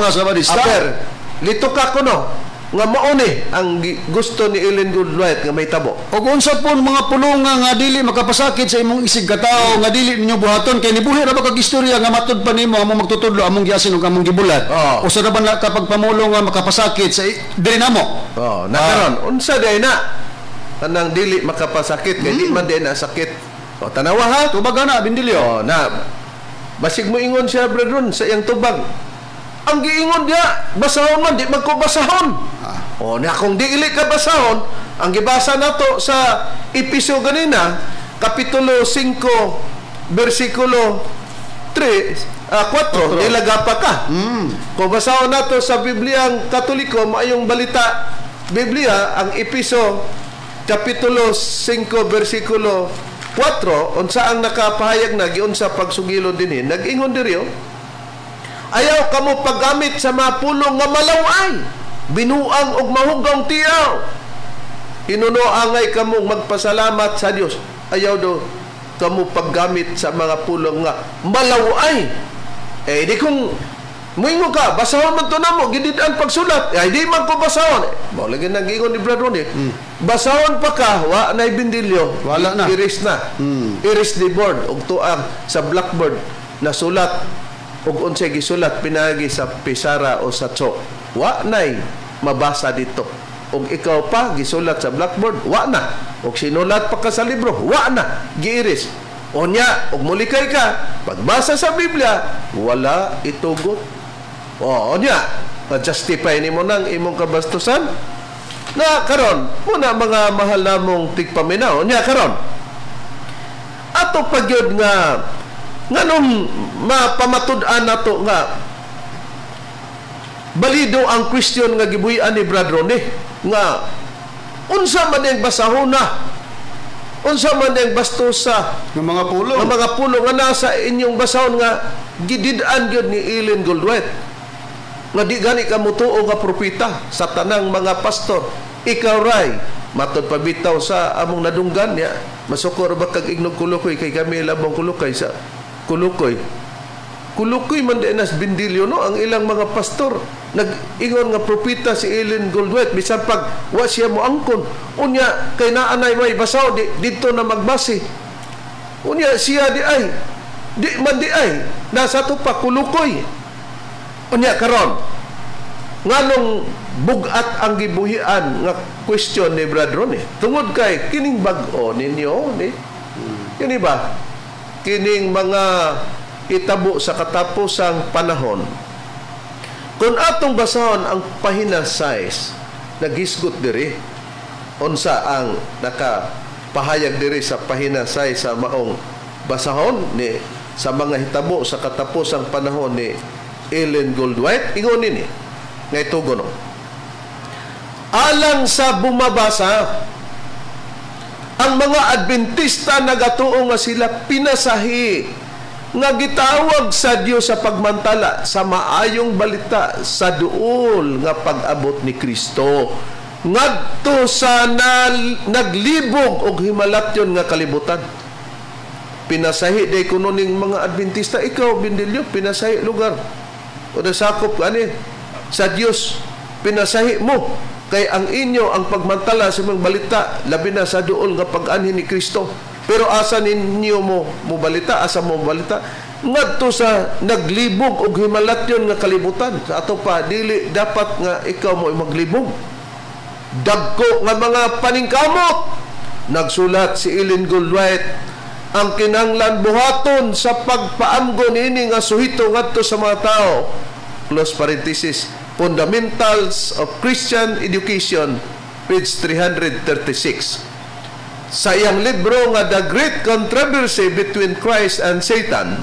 mga Sabadista? Aber, lito ka kuno nga mao ni ang gusto ni Ellen Goldwhite nga may tabo. Og unsa pon mga pulunga nga dili makapasakit sa imong isig katawo nga dili ninyo buhaton kay nibuhi ra ba kag istorya nga matud pa nimo among magtutudlo among giasin ug among gibulat. Usa ra ba na kapag pamulong nga makapasakit sa diri namo? Na karon unsa day na kanang dili makapasakit kay di man day na sakit. O tanawa ha, tubaga na Bendillo. Na basig mo ingon siya brethren sa iyang tubag. Ang giingon diya, basahon man, di magkubasahon. O na kung di ili ka basahon, ang gibasa nato sa Episo ganina, Kapitulo 5, versikulo 3, 4, nilagapa ka. Kung basahon nato sa Biblia ang Katoliko, maayong balita Biblia, ang Episo, Kapitulo 5, versikulo 4, unsa ang nakapahayag na giunsa pagsugilon dinhi, nag-ingon diri, ayaw kamo paggamit sa mga pulong nga malaway, binuang og mahugong tiyaw. Hinunoangay kamo magpasalamat sa Dios. Ayaw do kamo paggamit sa mga pulong nga malaway. Eh di kung muingon ka, basahon man to namo, gidid-an pagsulat. Ay di man ko basahon. Mao lagi nang giingon ni Brad Ronnie. Basahon pa ka, wa na'y Bendillo. Wala na. Iris na. Iris the board og tuang sa blackboard na sulat og unsay gisulat pinagi sa pisara o sa chalk. Wa na'y mabasa dito. Og ikaw pa gisulat sa blackboard, wa na. Og sinulat pa ka sa libro, wa na. Giiris. Onya, og mulikay ka, pagbasa sa Biblia, wala itugot. O, onya, ma-justify nimo nang imong kabastusan. Na karon, muna mga mahal namong tigpaminaw, onya karon. Ato pagyud nga nganong mapamatud-an nato nga Balido ang question nga gibuy-an ni Brad Ronnie nga unsa man ang basahon na, unsa man ang bastosa Ng mga pulong. Nga mga pulong nga nasa inyong basahon nga gidid-an gyud ni Ellen Goldwhite nga di gani ka mutuo nga propeta sa tanang mga pastor, ikaw ray matod pabitaw sa among nadunggan niya. Masukor ba kag ignog kulukoy kay kami labong kulukay sa kulukoy kulukoy man di nas Bindilyo, no? Ang ilang mga pastor nag-ingon nga propeta si Ellen Goldwhite bisan pag wa siya mo angkon. Unya kay naanay may basaw di didto na magbase. Unya siya di ay di man di ay nasa to pa kulukoy. Unya karon, nganong bugat ang gibuhian nga question ni Brad Ronnie? Tungod kay kining bag-o ninyo ni kini ba kining mga itabo sa katapusang panahon, kung atong basahon ang pahina 6, nagisgot diri unsa ang nakapahayag diri sa pahina 6 sa maong basahon ni sa mga hitabo sa katapusang panahon ni Ellen Goldwhite. Ingon nini nga itugon, no? Alang sa bumabasa, ang mga Adventista nagatuo nga sila pinasahi nga gitawag sa Dios sa pagmantala sa maayong balita sa duol nga pag-abot ni Kristo ngadto sa naglibog og himalatyon nga kalibutan. Pinasahi day kuno ning mga Adventista. Ikaw, Bindilyo, pinasahi lugar o nasakop ani sa Dios. Pinasahi mo kay ang inyo ang pagmantala sa mga balita labi na sa duol nga pag-anhi ni Kristo. Pero asa ninyo mo mo balita? Asa mo balita? Ngadto sa naglibog og himalatyon nga kalibutan. Sa ato pa, dili dapat nga ikaw mo maglibog. Dagko nga mga paningkamot, nagsulat si Ellen Goldwhite, ang kinahanglan buhaton sa pagpaamgo niini nga suhito ngadto sa mga tao. Close parenthesis. Fundamentals of Christian Education, page 336. Sa iyang libro nga The Great Controversy Between Christ and Satan,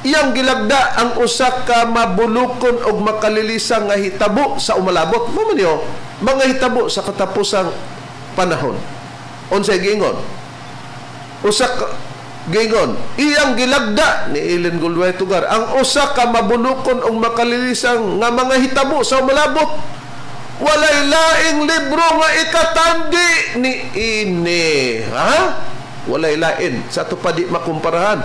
iyang gilagda ang usa ka mabulukon og makalilisang nga hitabo sa umalabot. Mo man yo, mga hitabo sa katapusang panahon. Unsay giingon? Usa ka giingon, iyang gilagda ni Ellen Goldwhite Tugar ang usa ka mabulukon og makalilisang nga mga hitabo sa umalabot. Walay laing libro nga ikatandi ni ini. Ha? Walay lain. Sa ato pa di makumparahan.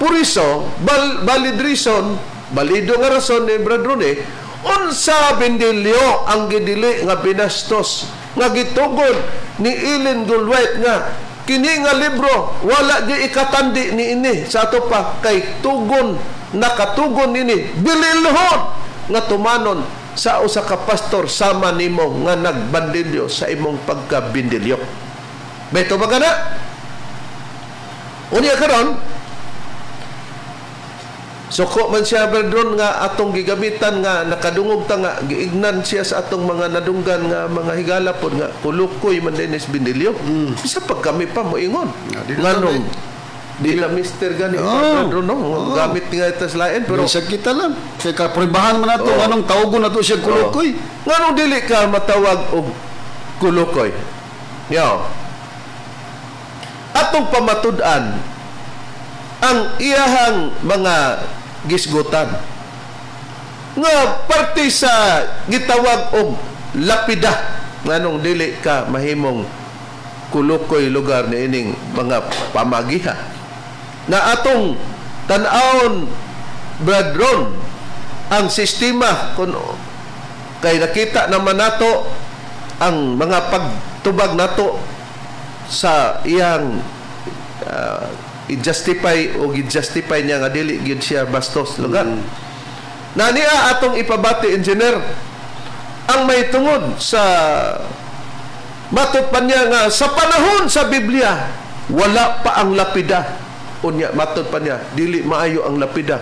Puriso, valid reason, balido nga rason ni Brad Rone, unsa Bindilyo ang gidili nga binastos nga gitugod ni Ellen Goldwhite nga kini nga libro wala gi ikatandi ni ini sa ato pa kay tugon nakatugon nini bililhon nga tumanon sa usa ka pastor sama nimo nga nagbandilyo sa imong pagkabindilyo. Beto ba kana? Unya karon suko man siya berdron nga atong gigamitan nga nakadungog ta nga giignan siya sa atong mga nadunggan nga mga higala pod nga kulukoy man dinis Bindilyo. Bisa pag kami pa moingon. Nganong di na mister gani berdron, no? Gamit nga itas lain pero Bisag kita lang. Kay kapribahan man nato anong tawgon nato siya kulukoy. Nganong dili ka matawag og kulukoy? Yo. Atong pamatud-an ang iyahang mga gisgutan nga parte sa gitawag og lapida nganong dili ka mahimong kulukoy lugar ni ining mga pamagiha na atong tan-awon, Brad Ron, ang sistema kun kay nakita naman nato ang mga pagtubag nato sa iyang i-justify o i-justify niya nga dili gyud siya bastos lugar. Na niya atong ipabati, engineer, ang may tungod sa matod pa niya nga sa panahon sa Biblia wala pa ang lapida. Unya matod pa niya dili maayo ang lapida.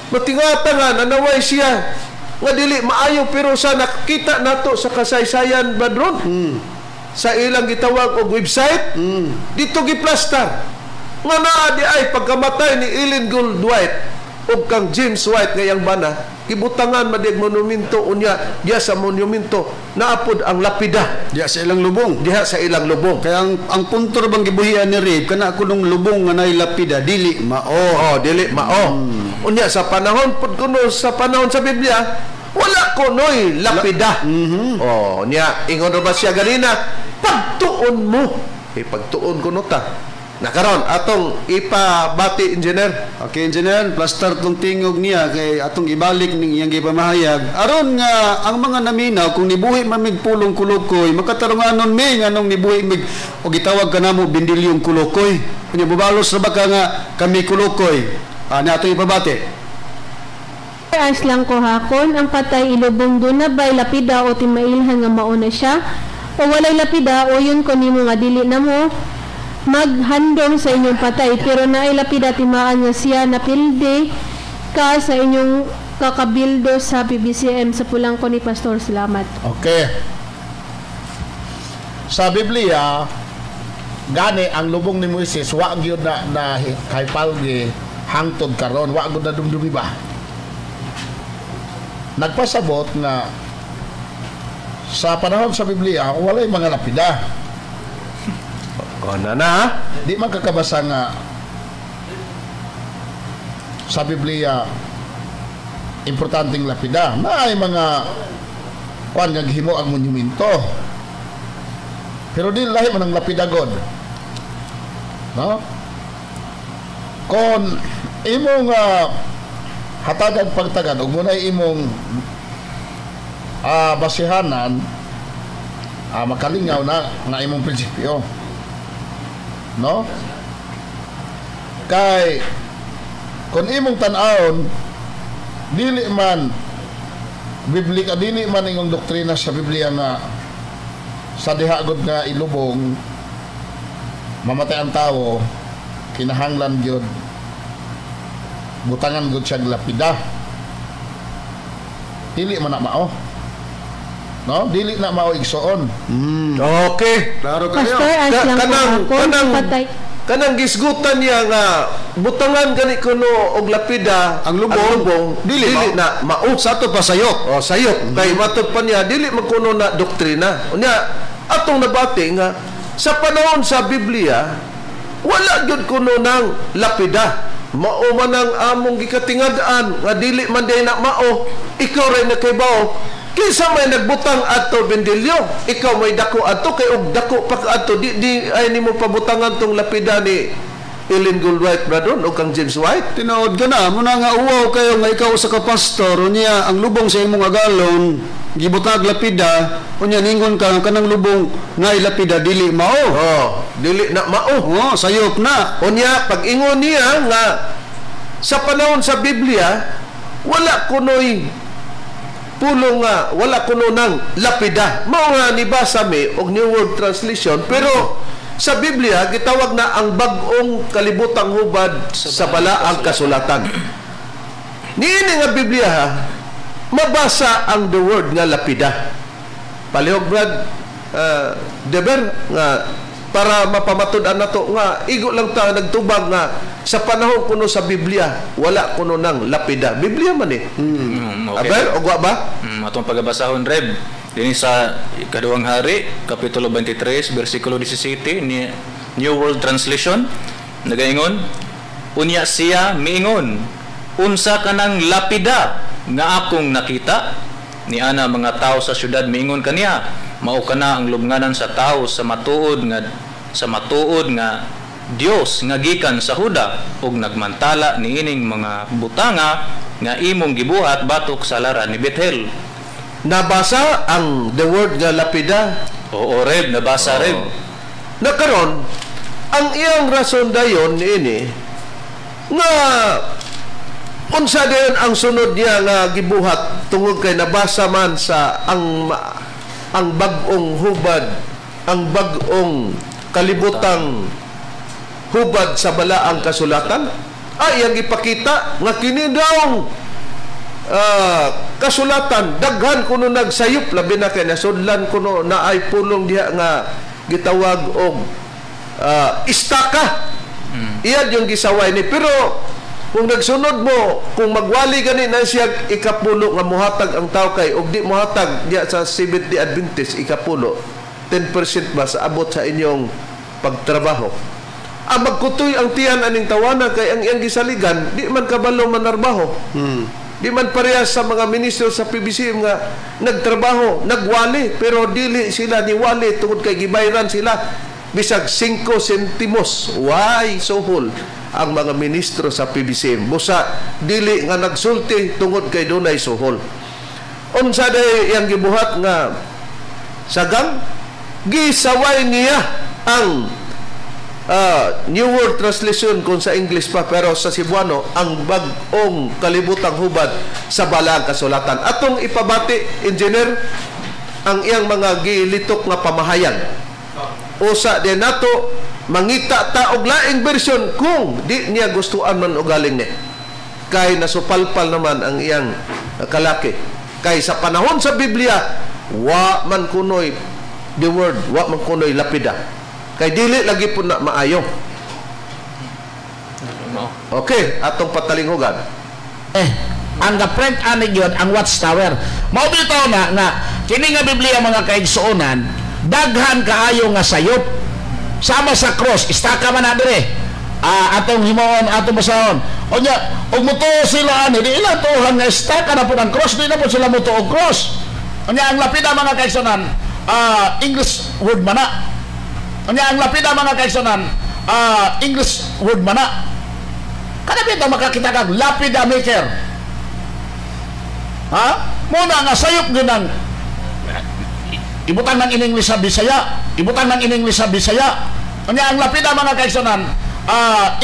Matingata nga nanaway siya nga dili maayo pero sa nakita nato sa kasaysayan, Badron, sa ilang gitawag og website, dito giplastar nga naa di ay pagkamatay ni Ellen Goldwhite. ug kang James White nga iyang bana gibutangan madig monumento, unya diha sa monumento naapod ang lapida. Diha sa ilang lubong. Diha sa ilang lubong. Kaya ang punto bang gibuhian ni Rib kana kunong lubong nga nay lapida dili mao. Oh, dili mao. Unya sa panahon pud kuno, sa panahon sa Biblia wala kunoy lapida. Oh, nya ingon ra ba siya ganina, pagtuon mo. Eh, pagtuon kuno ta. Nakaron atong ipabati, engineer. Okay, engineer, plaster tong tingog niya kay atong ibalik ning iyang gipamahayag. Aron nga ang mga naminaw kung nibuhi man mig pulong kulukoy, makatarunganon mi nganong nibuhi mig o gitawag ka namo Bindilyong Kulukoy. Kunya bubalos ra ba ka nga kami kulukoy? Ani atong ipabati. As lang ko hakon, ang patay ilubong doon na ba'y lapida o timailhan nga mauna siya? O walay lapida o yun ko nimo nga dili na mo maghandom sa inyong patay, pero naay lapida timaan nga siya napilde ka sa inyong kakabildo sa PBCM sa pulang ko ni Pastor. Salamat. Okay. Sa Biblia, gani ang lubong ni Moises wa gyud na na kay hangtod karon, wa gyud na dumdumi ba. Nagpasabot nga sa panahon sa Biblia walay mga lapida. O na na. Di man kakabasa nga sa Biblia importanteng lapida. Naay mga kuan nga gihimo ang monumento. Pero di lahi man ang lapida god. No? Kon imong hatagag pagtagad ug munay imong basihanan, makalingaw na nga imong prinsipyo. No? Kay kung imong tan-awon dili man biblika, dili man ingong doktrina sa Biblia nga sa diha gud nga ilubong mamatay ang tawo kinahanglan gyud butangan gud siya lapida. Dili man na mao. No, dili na mao igsoon. Okay. Klaro kayo. Pastor, as lang ko hakon, patay kanang gisgutan niya nga butangan gani kuno og lapida ang lubong, dili, dili na mao. Sa ato pa sayop. Oh, sayop. Kay matud pa niya dili man kuno na doktrina. Unya atong nabati nga sa panahon sa Biblia wala gyud kuno nang lapida. Mao man ang among gikatingad-an nga dili man day na mao, ikaw ray nakaybaw. Kinsa may nagbutang adto Bendilio, ikaw may dako adto kay og dako pa ka adto di, di ay nimo pabutangan tong lapida ni Ellen Goldwhite bradon o kang James White. Tinuod ka na, muna nga uwaw kayo nga ikaw sa ka pastor, unya ang lubong sa imong agalon gibutag lapida, unya ningon ka kanang lubong nga ilapida dili mao. Oh, dili na mao. Oh, sayop na. Unya pag ingon niya nga sa panahon sa Biblia wala kunoy pulong nga wala kuno nang lapida. Mao nga nibasa mi og New World Translation, pero sa Biblia gitawag na ang bag-ong kalibutang hubad sa balaang kasulatan. Niini nga Biblia ha, mabasa ang the word nga lapida. Palihog Brad Deber nga para mapamatud-an nato nga igo lang ta nagtubag nga sa panahon kuno sa Biblia wala kuno nang lapida. Biblia man eh. Okay. Aber og wa ba? Atong pagabasahon Reb dinhi sa Ikaduhang Hari kapitulo 23 bersikulo 17 ni New World Translation nagaingon, unya siya miingon, unsa kanang lapida nga akong nakita? Ni ana mga tao sa syudad miingon kaniya, mao kana ang lubnganan sa tao sa matuod nga Dios nga gikan sa Huda ug nagmantala niining mga butanga nga imong gibuhat batok sa lara ni Bethel. Nabasa ang the word nga lapida? Oo, Reb, nabasa. Reb. Nakaron ang iyang rason dayon niini nga unsa dayon ang sunod niya nga gibuhat tungod kay nabasa man sa ang bag-ong hubad, ang bag-ong kalibutang hubad sa balaang kasulatan, ay ang ipakita nga kini daw kasulatan daghan kuno nagsayop, labi na kay nasudlan kuno na ay pulong diha nga gitawag og istaka. Iyan yung gisaway ni, pero Kung nagsunod mo, kung magwali gani na siya ikapulo nga muhatag ang tao kay og di muhatag diya sa Seventh-day Adventist ikapulo, 10% ba sa abot sa inyong pagtrabaho. Ang magkutoy ang tiyan aning tawana kay ang iyang gisaligan di man kabalo manarbaho. Di man parehas sa mga ministro sa PBCM nga nagtrabaho, nagwali, pero dili sila niwali tungod kay gibayran sila bisag 5 sentimos. Why suhol ang mga ministro sa PBCM? Busa dili nga nagsulti tungod kay dunay suhol. Unsa day iyang gibuhat nga sagang gisaway niya ang New World Translation kung sa English pa, pero sa Cebuano ang bag-ong kalibutang hubad sa balaang kasulatan. Atong ipabati, engineer, ang iyang mga gilitok nga pamahayag. Usa din nato mangita ta og laing version kung di niya gustuan man og galing ni. Kay nasupalpal naman ang iyang kalaki. Kay sa panahon sa Biblia, wa man kunoy the word, wa man kunoy lapida. Kay dili lagi po na maayo. Okay, atong patalinghugan. Ang ga-print ani gyud ang Watchtower. Mao bitaw na nga kini nga Biblia mga kaigsuonan, daghan kaayo nga sayop. Sama sa cross, istaka man na dire. Atong himuon, atong basahon. Unya, ug mutuo sila ani, di ilang tuohan nga istaka na po ang cross, di na po sila mutuo og cross. Unya ang lapida mga kaigsuonan, English word man na. Unya ang lapida mga kaigsuonan, English word man na. Kada bitaw makakita kag lapida maker. Ha? Muna nga sayop gyud ang ibutang ng in-English sa Bisaya, ibutang ng in-English sa Bisaya. Unya ang lapida mga kaigsuonan,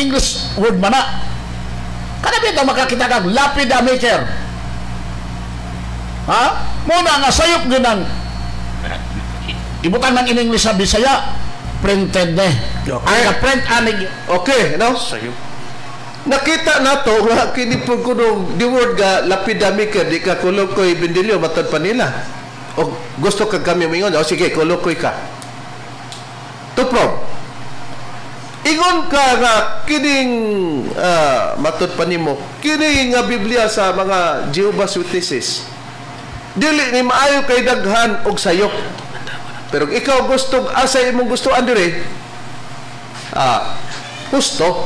English word man na. Kada bitaw makakita kag lapida maker. Ha? Muna nga sayop gyud ang ibutang ng in-English sa Bisaya, printed ne. Okay. Ang print ani. Okay, no? Sayop. Nakita nato nga kini pud kuno the word ga lapida maker di ka kulukoy Bendilio matod pa nila. O gusto ka kami moingon, o sige kulukoy ka. To prove. Ingon ka nga kining matod pa nimo kini nga Biblia sa mga Jehovah's Witnesses. Dili ni maayo kay daghan og sayop. Pero ikaw gusto asa imong gusto dire? Gusto.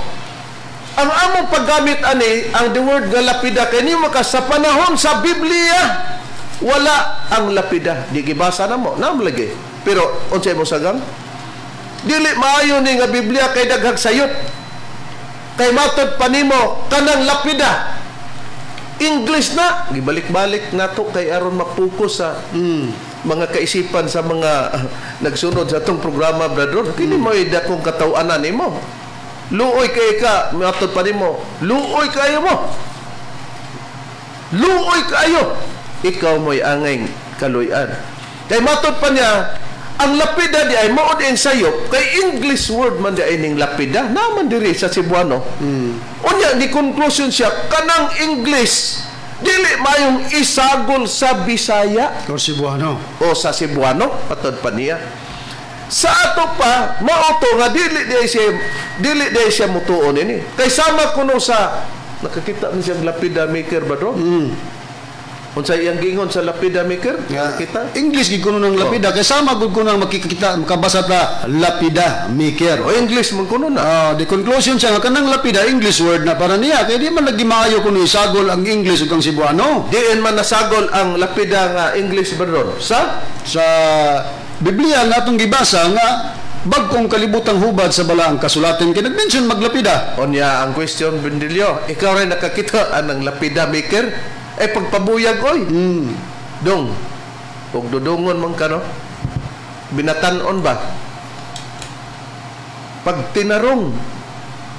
Ang among paggamit ani ang the word nga lapida kay nimo ka sa panahon sa Biblia wala ang lapida. Di gibasa na mo, naam lagi. Pero unsa imong sagang? Dili maayo ni nga Biblia kay daghang sayop. Kay matod pa nimo kanang lapida. English na gibalik-balik nato kay aron mapokus sa mga kaisipan sa mga nagsunod sa atong programa, brother. Kini mo'y dakong kataw-anan nimo. Luoy kay ka, matod pa nimo. Luoy kayo mo. Luoy kayo. Ikaw mo'y angay kaluyan. Kay matod pa niya, ang lapida di ay mao di ang sayop kay English word man di ay ning lapida naman diri sa Cebuano. Unya ni conclusion siya kanang English dili mayong isagol sa Bisaya o Cebuano. O sa Cebuano patod pa niya. Sa ato pa mao to nga dili di siya mutuon ini. Kay sama kuno sa nakakita ni siyang lapida maker ba do? Unsa iyang giingon sa lapida maker? Nakita? English gid kuno ng lapida kay sama gud kuno ang makikita makabasa ta lapida maker. O English man kuno na. The conclusion siya nga kanang lapida English word na para niya kay di man lagi maayo kuno isagol ang English ug ang Cebuano. Diin man nasagol ang lapida nga English ba ron? Sa Biblia nga atong gibasa nga bag-ong kalibutang hubad sa balaang kasulatan kay nag-mention maglapida. Onya ang question Bendilio, ikaw rin nakakita anang lapida maker? Eh pagpabuyag oy. Dong. Ug dudungon man ka no. Binatan-on ba? Pag tinarong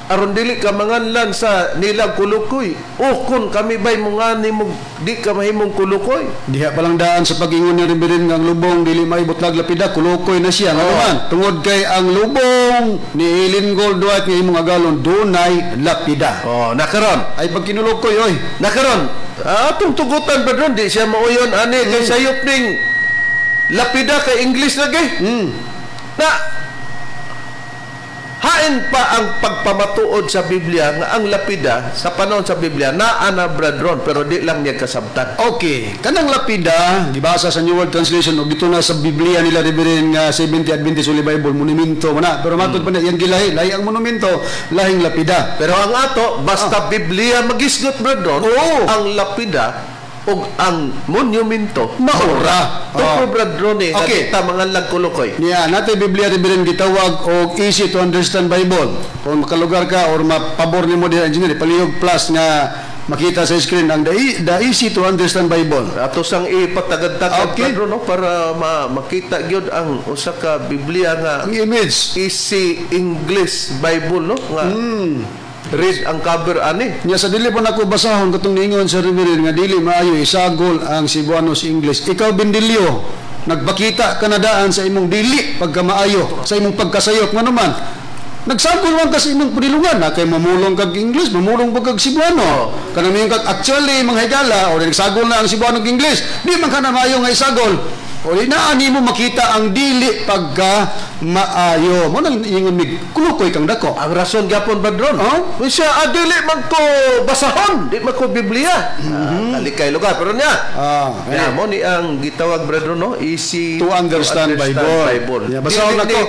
aron dili ka manganlan sa nilang kulukoy. Ukon kami bay mo nga nimo di ka mahimong kulukoy. Diha palang daan sa pag-ingon ni Reverend nga ang lubong dili maibutlag lapida kulukoy na siya. Nga naman tungod kay ang lubong ni Ellen Goldwhite nga imong agalon dunay lapida. Oh, nakaron. Ay pag kinulukoy oy. Nakaron. Atong tugutan ba dron di siya mauyon ani kay sayop ning lapida kay English lagi. Na hain Lain pa ang pagpamatuod sa Biblia nga ang lapida sa panahon sa Biblia naa na, Brad Ron, pero di lang niya kasabtan. Okay, kanang lapida, gibasa sa New World Translation og dito na sa Biblia nila, Reverend, nga Seventh Adventist Holy Bible, monumento man na. Pero matod pa niya, yang gilahi, lahi ang monumento, lahing lapida. Pero ang ato, basta Biblia magisgot, Brad Ron, ang lapida ug ang monumento Maura. Tuko, Brad Ron, eh, okay. Mga lagkulukoy. Niya, natay Biblia, Reverend, gitawag og Easy to Understand Bible. Kung makalugar ka or mapabor nimo diha, engineer, palihog plus nga makita sa screen ang the Easy to Understand Bible. Ato sang ipatagad-tagad, Brad Ron, no, para makita gyud ang usa ka Biblia nga ang image Easy English Bible, no, nga read ang cover ani. Nya sa dili pa nako basahon katong niingon sa Reverend nga dili maayo isagol ang Cebuano sa English. Ikaw, Bendilio, nagpakita ka na daan sa imong dili pagkamaayo, sa imong pagkasayop, ngano man nagsagol man ka sa imong padilungan na kay mamulong kag English, mamulong pa kag Cebuano. Kanang miingon kag actually, mga higala, o nagsagol na ang Cebuano ug English, di man ka na maayo nga isagol. O di naa nimo makita ang dili pagka maayo. Mo nang ingon mig kulukoy kang dako. Ang rason gyapon, Brad Ron. Oh? Kung siya, dili man ko basahon, di man ko Biblia. Kalikay lugar pero niya. Yeah, mo ni ang gitawag, Brad Ron, no, Easy to Understand Bible. Yeah, basahon Dili na ko. ni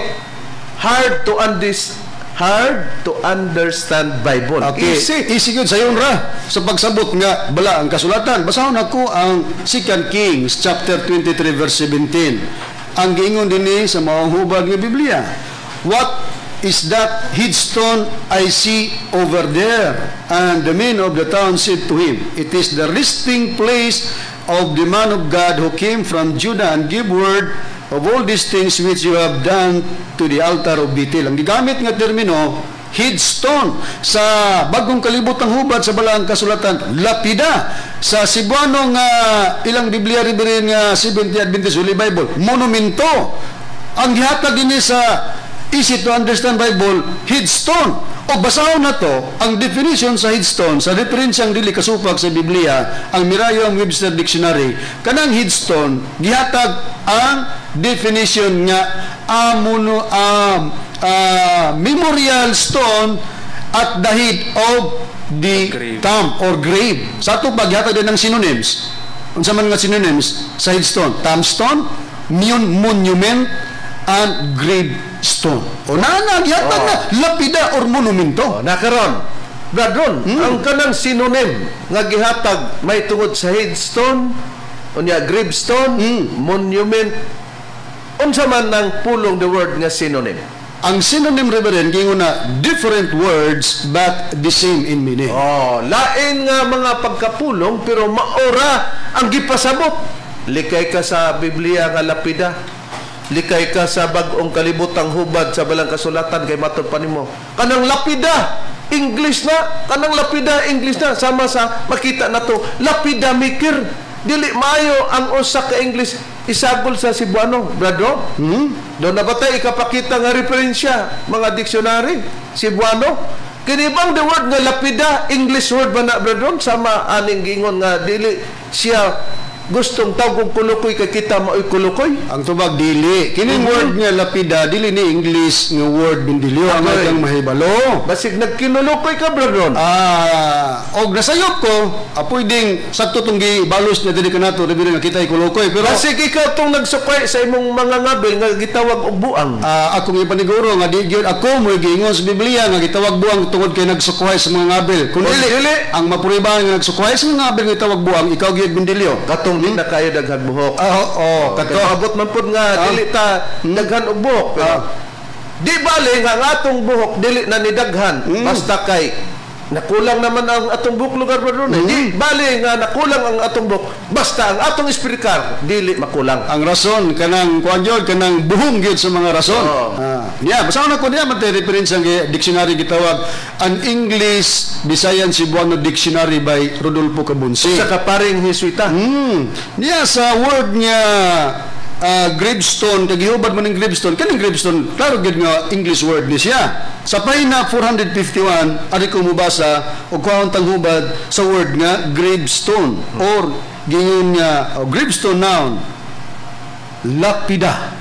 Hard to Understand Bible. Okay. Easy. Easy gyud, sayon ra sa pagsabot nga bala ang kasulatan. Basahon ako ang 2 Kings chapter 23 verse 17. Ang giingon dinhi sa maong hubad nga Biblia. "What is that headstone I see over there?" And the men of the town said to him, "It is the resting place of the man of God who came from Judah and gave word of all these things which you have done to the altar of Bethel." Ang gigamit nga termino, headstone. Sa Bagong Kalibotang Hubad sa Balaang Kasulatan, lapida. Sa Cebuano nga ilang Biblia, Reverend, nga Seventh Adventist Holy Bible, monumento. Ang gihatag dinhi sa Easy to Understand Bible, headstone. O basahon na to, ang definition sa headstone, sa referensyang dili kasupag sa Biblia, ang Merriam-Webster Dictionary, kanang headstone, gihatag ang definition nga amuno memorial stone at the head of the Grave. Tomb or grave. Sa ato pa, gihatag din ng synonyms. Unsa man nga synonyms sa headstone? Tombstone, monument, and gravestone. O na gihatag na lapida or monumento. Oh, nakaron. Brad Ron, ang kanang synonym nga gihatag may tungod sa headstone, unya gravestone, monument, unsa man ang pulong, the word nga synonym? Ang synonym, Reverend, gingon na different words but the same in meaning. Oh, lain nga mga pagkapulong pero maora ang gipasabot. Likay ka sa Biblia nga lapida. Likay ka sa Bag-ong Kalibutang Hubad sa Balang Kasulatan kay matod pa nimo. Kanang lapida, English na, kanang lapida English na, sama sa makita na to, lapida maker. Dili maayo ang usa ka English isagol sa Cebuano, Brad Ro. Doon na ba tayo ikapakita nga referensya mga dictionary Cebuano? Kini bang the word nga lapida English word ba na, Brad Ron, sama aning gingon nga dili siya gustong tawgog kulukoy kay kita maoy kulukoy? Ang tubag, dili. Kining word nga lapida dili ni English nga word, Bindilyo, ang Okay. akang mahibalo. Basig nagkinulukoy ka, Brad Ron. Ah, og nasayop ko, pwedeng sakto tong gibalos niya dili kanato, dili nga kita kulukoy, pero Basig ikaw tong nagsukay sa imong mga ngabil nga gitawag og buang. Ah, akong ipaniguro nga di gyud ako mo giingon sa Biblia nga gitawag buang tungod kay nagsukway sa mga ngabil. Kun Kung dili, dili, ang mapuribahan nga nagsukway sa mga ngabil nga gitawag buang, ikaw gyud, Bindilyo. Katong di na kayo daghang buhok. Ah, oo, Kato kato. abot man pud nga dili ta daghan og buhok. Pero di bale nga ang atong buhok dili na ni daghan basta kay nakulang naman ang atong buhok lugar ba ron, eh. Di bale nga nakulang ang atong buhok basta ang atong espiritual dili makulang. Ang rason kanang kuan gyud, kanang buhong gyud sa mga rason. Oo. Ah, niya basta na ko niya man reference ang dictionary gitawag an English Bisayan Cebuano Dictionary by Rodolfo Cabunsi. Sa kaparing Heswita. Niya sa word niya gravestone, kay gihubad man ning gravestone, kaning gravestone, klaro gyud nga English word ni siya. Sa pahina 451, ari ko mubasa og kuhaon tang hubad sa word nga gravestone or gingon nga oh, gravestone noun, lapida.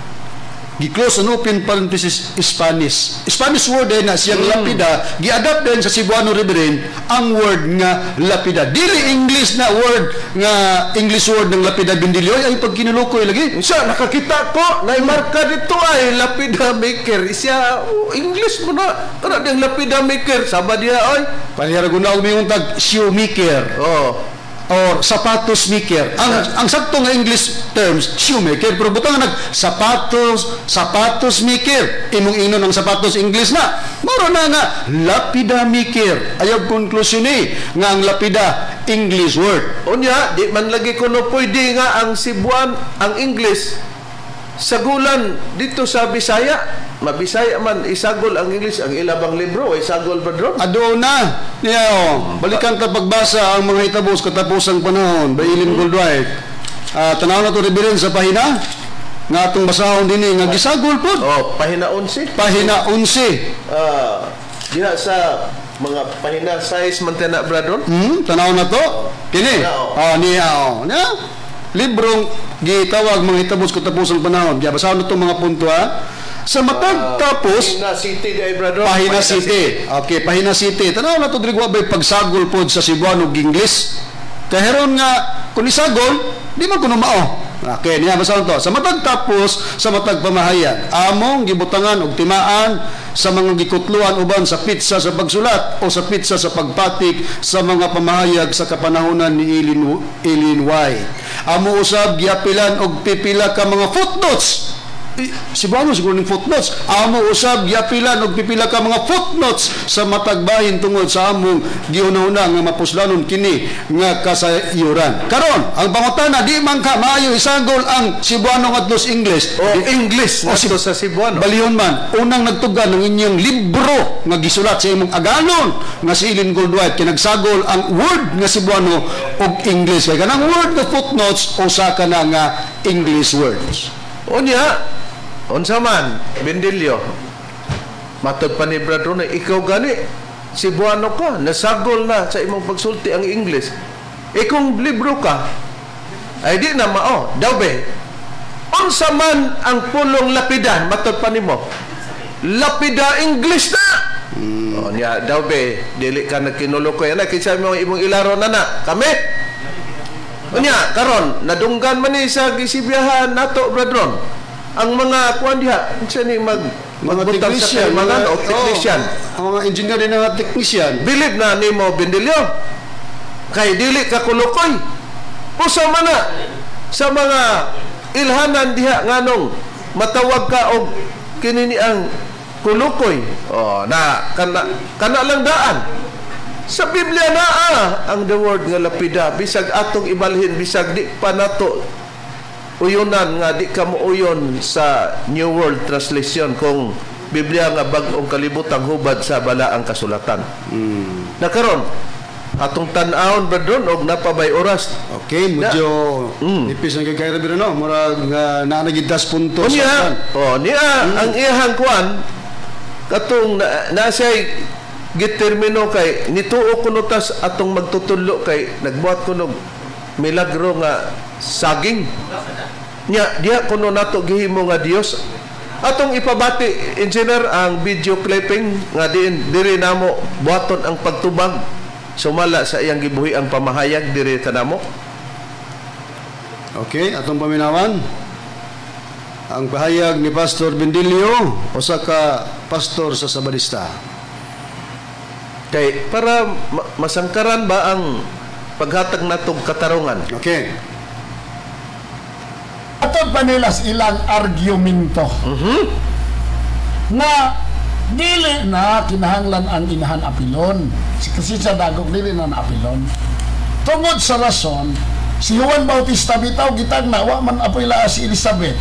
Gi-close and open parenthesis Spanish. Spanish word din na siyang lapida, gi-adapt din sa Cebuano, Reverend, ang word nga lapida. Dili English na word nga English word ng lapida, Bindilyo, ay pagkinulukoy lagi. Siya, nakakita ko, naimarka dito ay lapida maker. Siya, oh, English mo na. Kana diyang lapida maker. Sama diya, oy. Panihara guna og mingon tag shoemaker Oh. or sapatos maker. Ang sakto nga English terms shoemaker, pero butang nag sapatos, sapatos maker. Imong ingnon ang sapatos English na. Moro na nga lapida maker. Ayaw konklusyon ni nga ang lapida English word. Unya, di man lagi kuno pwede nga ang Cebuan, ang English sagulan dito sa Bisaya. Mabisaya man isagol ang English ang ilabang libro ay isagol ba dron? Ado na niya oh. Balikan ta pagbasa ang mga hitabo sa katapusang panahon by Ellen Goldwhite. Tanaw na to, Reverend, sa pahina nga atong basahon dinhi nga gisagol pod. Oh, pahina 11. Pahina 11. Diha sa mga pahina size man na bradron. Tanaw na to. Kini. Oh, niya oh. Niya. Librong gitawag mga hitabo sa katapusang panahon. Diya basahon na to mga punto ha. Sa matag tapos Pahina City di ay bradron. Pahina City. Okay, Pahina City. Tanaw na to diri wa bay pagsagol pod sa Cebuano ug English. Kaheron nga kung isagol, di man kuno mao. Okay, niya basahon to. Sa matag tapos sa matag pamahayag, among gibutangan og timaan sa mga gikutluan uban sa pitsa sa pagsulat o sa pitsa sa pagpatik sa mga pamahayag sa kapanahonan ni Ellen White. Amo usab giapilan og pipila ka mga footnotes. Cebuano siguro ning footnotes. Amo usab giapilan og pipila ka mga footnotes sa matag bahin tungod sa among gihuna-huna nga mapuslanon kini nga kasayuran. Karon, ang pangutana, di man ka maayo isagol ang Cebuano ngadto sa English o English o ngadto sa Cebuano. Balihon man, unang nagtugan ng inyong libro nga gisulat sa imong aganon nga si Ellen Goldwhite kay nagsagol ang word nga Cebuano og English. Kay kanang word nga footnotes usa ka na nga English words. Unya, unsa man, Bendilyo, matod pa ni Brad Ronay, ikaw gani, Cebuano ka, nasagol na sa imong pagsulti ang English. E kung libro ka, ay di na mao, daw be, unsa man ang pulong lapida, matod pa nimo, lapida English na! O niya, daw be, dili ka nagkinulokoy, anak, kinsa mo imong ilaro na na, kami! Unya, karon, nadunggan man ni sa gisibyahan nato, Brad Ron. Ang mga kuan diha, unsa ni mga magbutang sa technician, kailangan o technician. Oh, mga engineer din nga technician. Bilib na nimo Bendilyo. Kay dili ka kulukoy. Usa man na sa mga ilhanan diha nganong matawag ka og kini ni ang kulukoy. Oh, na kana lang daan. Sa Biblia naa ang the word nga lapida, bisag atong ibalhin, bisag di pa nato uyonan nga di ka muuyon sa New World Translation kung Biblia nga bag-ong kalibutang hubad sa balaang kasulatan. Na karon atong tan-awon bradron og napabay oras. Okay, medyo nipis ang kay Reverend no, murag naa na gid tas punto sa Unya, oh niya ang iyahang kuan katong na siya'y gitermino kay nituo kuno tas atong magtutudlo kay nagbuhat kuno milagro nga saging. Nya diha kuno nato gihimo nga Dios. Atong ipabati engineer ang video clipping nga diin diri namo buhaton ang pagtubag sumala sa iyang gibuhi ang pamahayag diri kanamo. Okay, atong paminawan ang pahayag ni Pastor Bendilio, usa ka pastor sa Sabadista. Kay para masangkaran ba ang paghatag natong katarungan. Okay. Atod pa nila sa ilang argumento na dili na kinahanglan ang inahan apilon. Kasi sa dagok dili na apilon. Tungod sa rason, si Juan Bautista bitaw gitag na wa man apila si Elizabeth.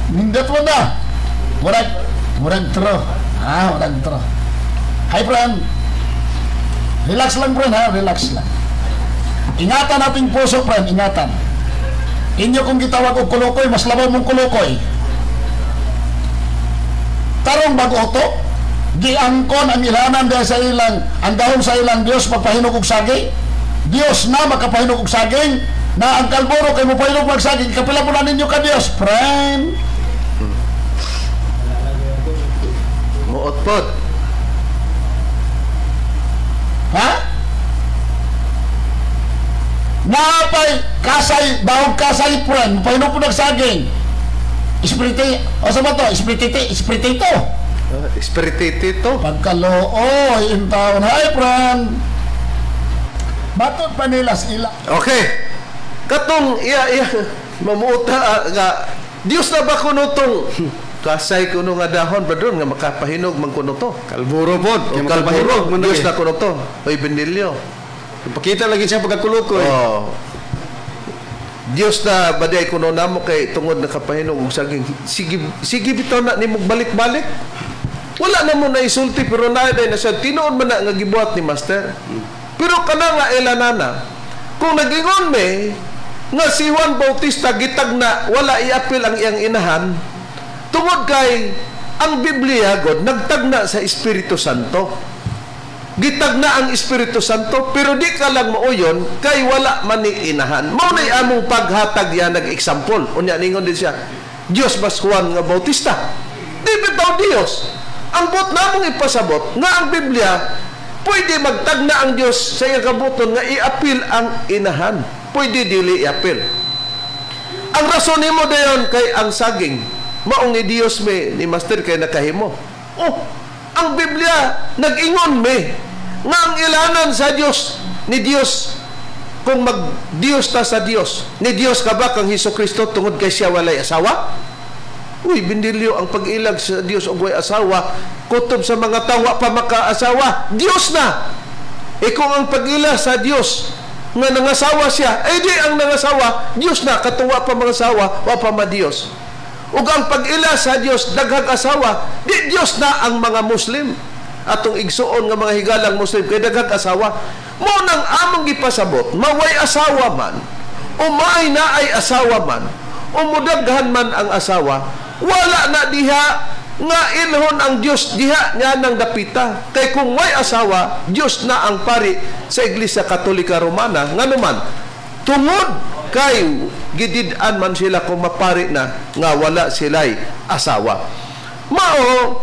Nindot mo na. Murag tro. Murag tro. Hi friend. Relax lang friend ha, relax lang. Ingatan nating puso friend, ingatan. Inyo kung gitawag og kulukoy, mas labaw mong kulukoy. Tarong bago to, giangkon ang ilanan dahil sa ilang, ang dahon sa ilang Diyos magpahinog og saging. Diyos na makapahinog og saging, na ang kalburo kay mopahinog og saging, kapila po na ninyo ka Diyos, friend. Muot pod. Ha? Naapay kasay, dahog kasay friend, pahinog po nagsaging. Espiritu, o sa ba to? Espiritito, espiritito. Espiritito. Pagkalooy, in taon. Hi, friend. Matod pa nila sa ila. Okay. Katong iya iya mamuta nga Dios na ba kuno tong kasay kuno nga dahon brother nga makapahinog man kuno to. Kalburo pod. O kalburo man Dios na kuno to. Oy Benilio. Pakita lagi siya pagkakulukoy. Oh. Dios na baday kuno namo kay tungod nakapahinog og saging. Sige sige bitaw na nimo balik-balik. Wala na mo naisulti pero na day na siya tinuod man na nga gibuhat ni master. Pero kana nga ilanana kung nag-ingon me nga si Juan Bautista gitagna wala iapil ang iyang inahan tungod kay ang Biblia god nagtagna sa Espiritu Santo. Gitagna ang Espiritu Santo pero di ka lang mauyon kay wala man ni inahan. Mao nay among paghatag ya nag-example. Unya ningon din siya, Dios bas Juan nga Bautista? Di bitaw Dios. Ang buot namong ipasabot nga ang Biblia pwede magtagna ang Dios sa iyang kabuton nga iapil ang inahan. Pwede dili iapil. Ang rason nimo dayon kay ang saging maong ni Dios me ni master kay nakahimo. Oh, ang Biblia nag-ingon me nga ang ilanan sa Dios ni Dios kung mag Dios ta sa Dios ni Dios ka ba kang Hesukristo tungod kay siya walay asawa? Uy, Bindilyo, ang pag-ilag sa Dios og way asawa kutob sa mga tawa pa makaasawa, Dios na. E kung ang pag-ila sa Dios nga nangasawa siya, ay di ang nangasawa, Dios na, katuwa pa mga asawa, wa pa ma Dios. Ug ang pag-ila sa Dios daghang asawa, di Dios na ang mga Muslim. Atong igsuon nga mga higalang Muslim kay daghang asawa. Mao nang among gipasabot, maway asawa man, o maay na ay asawa man, o mudaghan man ang asawa, wala na diha nga ilhon ang Dios diha nga nang dapita. Kay kung way asawa, Dios na ang pari sa Iglesia Katolika Romana. Nganuman, tungod kay gidid-an man sila kung mapari na nga wala sila'y asawa. Mao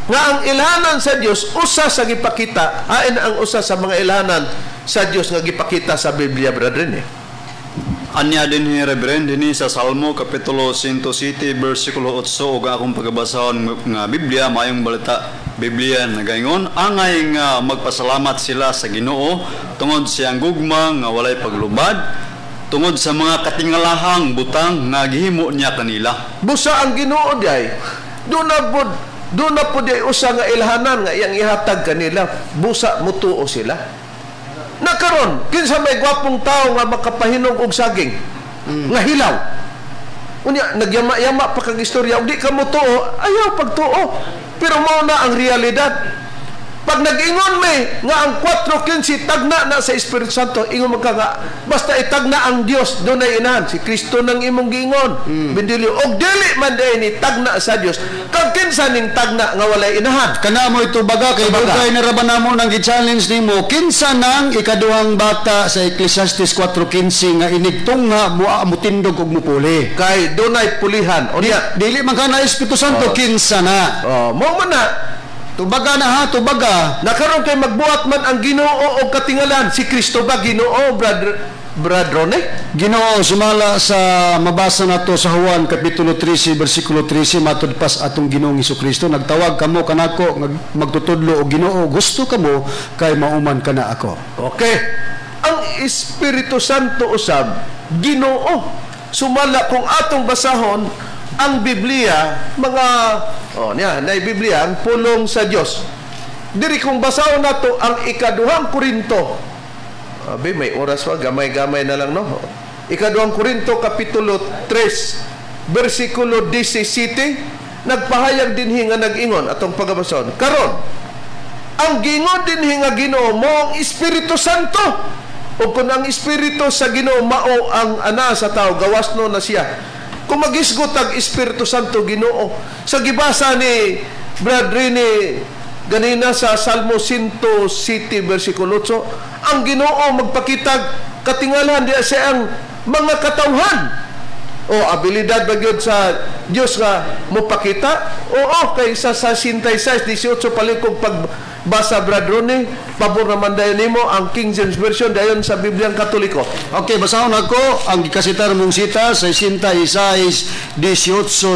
nga ang ilhanan sa Dios usa sa gipakita, hain ang usa sa mga ilhanan sa Dios nga gipakita sa Biblia, brethren. Anya din ni Reverend dinhi sa Salmo kapitulo 107 bersikulo 8 ug akong pagabasahon nga Biblia maayong balita Biblia nagaingon angay nga magpasalamat sila sa Ginoo tungod siyang gugma nga walay paglubad tungod sa mga katingalahang butang nga gihimo niya kanila. Busa ang Ginoo diay doon na po diay usa nga ilhanan nga iyang ihatag kanila, busa mutuo sila. Nakaron kinsa may gwapong tao nga makapahinog og saging nga hilaw. Unya nagyama-yama pa kag istorya og di ka motuo, ayaw pagtuo. Pero mao na ang realidad. Pag nag-ingon me nga ang 4:15 tagna na sa Espiritu Santo, ingon man ka nga basta itagna ang Dios dunay inahan si Kristo nang imong giingon. Bendilyo og dili man day ni tagna sa Dios. Kag kinsa ning tagna nga walay inahan? Kana mo itubaga kay dugay na ra ba namo nang gi-challenge nimo kinsa nang ikaduhang bata sa Ecclesiastes 4:15 nga inigtunga mo mutindog og mupuli. Kay dunay pulihan. Unya dili man kana Espiritu Santo, kinsa na? Oh, mo man na. Tubaga na ha, tubaga. Nakaroon kay magbuhat man ang Ginoo og katingalan. Si Kristo ba Ginoo, Brad Rone? Ginoo, sumala sa mabasa nato sa Juan Kapitulo 13, versikulo 13, matud pas atong Ginoong Hesukristo, nagtawag kamo kanako, magtutudlo og Ginoo, gusto kamo kay mauman kana ako. Okay. Ang Espiritu Santo usab, Ginoo. Sumala kung atong basahon ang Biblia, mga oh niya, na Biblia ang pulong sa Dios. Diri kung basahon nato ang ikaduhang Korinto. Abi may oras pa, gamay-gamay na lang no. Ikaduhang Korinto kapitulo 3 bersikulo 17 nagpahayag dinhi nga nag-ingon atong pagabasahon. Karon ang gingon dinhi nga Ginoo mo ang Espiritu Santo. O kung ang Espiritu sa Ginoo mao ang ana sa tao, gawas no na siya. Kung magisgot ang Espiritu Santo Ginoo sa gibasa ni Brad Rene ganina sa Salmo 107 versikulo 8, ang Ginoo magpakitag katingalhan diya sa ang mga katawhan. O abilidad ba gyud sa Dios nga mopakita? Oo, kay sa 66:18 palikog pagbasa, Brad Ronnie, pabor naman dayon nimo ang King James Version dayon sa Bibliang Katoliko. Okay, basahon ako ang gikasitar mong sita sa 66:18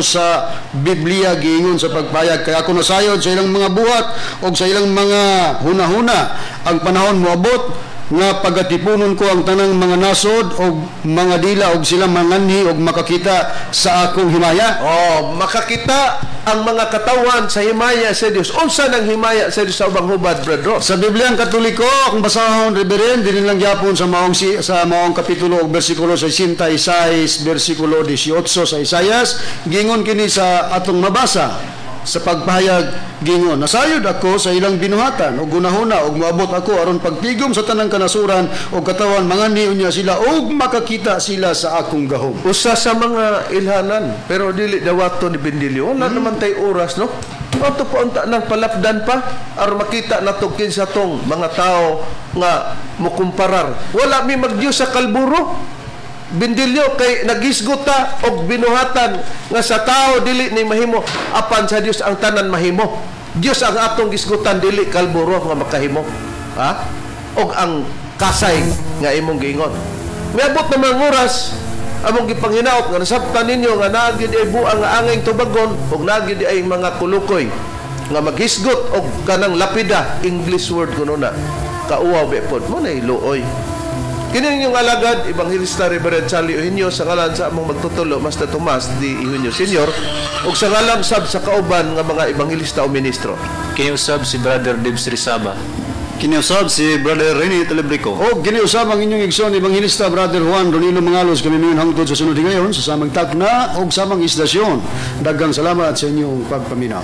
sa Biblia, giingon sa pagpayag, kay ako nasayod sa ilang mga buhat og sa ilang mga hunahuna. Ang panahon moabot nga pagatipunon ko ang tanang mga nasod og mga dila, og sila manganhi og makakita sa akong himaya. Oh, makakita ang mga katawan sa himaya sa Dios. Unsa nang himaya sa Dios sa ubang hubad, Brad Ross? Sa Bibliang Katoliko, kung basahon, Reverend, dinhi lang gyapon sa maong kapitulo og bersikulo 66 bersikulo 18 sa Isayas, gingon kini sa atong mabasa sa pagpahayag, gingon, nasayod ako sa ilang binuhatan og gunahuna, og moabot ako aron pagtigom sa tanang kanasuran og katawan, manganhi unya sila og makakita sila sa akong gahom. Usa sa mga ilhanan, pero dili dawato ni Bendilio. Wala naman tay oras, no? Ato pa unta ng palapdan pa aron makita nato kinsa tong mga tao nga mokumparar. Wala mi magdiyos sa kalburo, Bendilio, kay nagisgot ta og binuhatan nga sa tao dili ni mahimo, apan sa Dios ang tanan mahimo. Dios ang atong gisgutan, dili kalburo nga makahimo. Ha? Og ang kasay nga imong giingon. Miabot na mga oras among gipanghinaot nga nasabtan ninyo nga naa gyud ay buang nga angay tubagon og naa gyud ay mga kulukoy nga maghisgot og kanang lapida, English word kuno na. Kauwaw be pod mo nay luoy. Kini inyong alagad, Evangelista Reverend Charlie Eugenio, sa ngalan sa among magtutulo, Master Tomas D. Eugenio Senior, ug sa ngalan sab sa kauban nga mga ebanghilista o ministro. Kini usab si Brother Debs Rizaba. Kini usab si Brother Rene Telebrico. O kini usab ang inyong igsoon, Evangelista Brother Juan Ronilo Mangalos. Kami ngayon hangtod sa sunod ngayon sa samang takna o samang istasyon. Daghang salamat sa inyong pagpaminaw.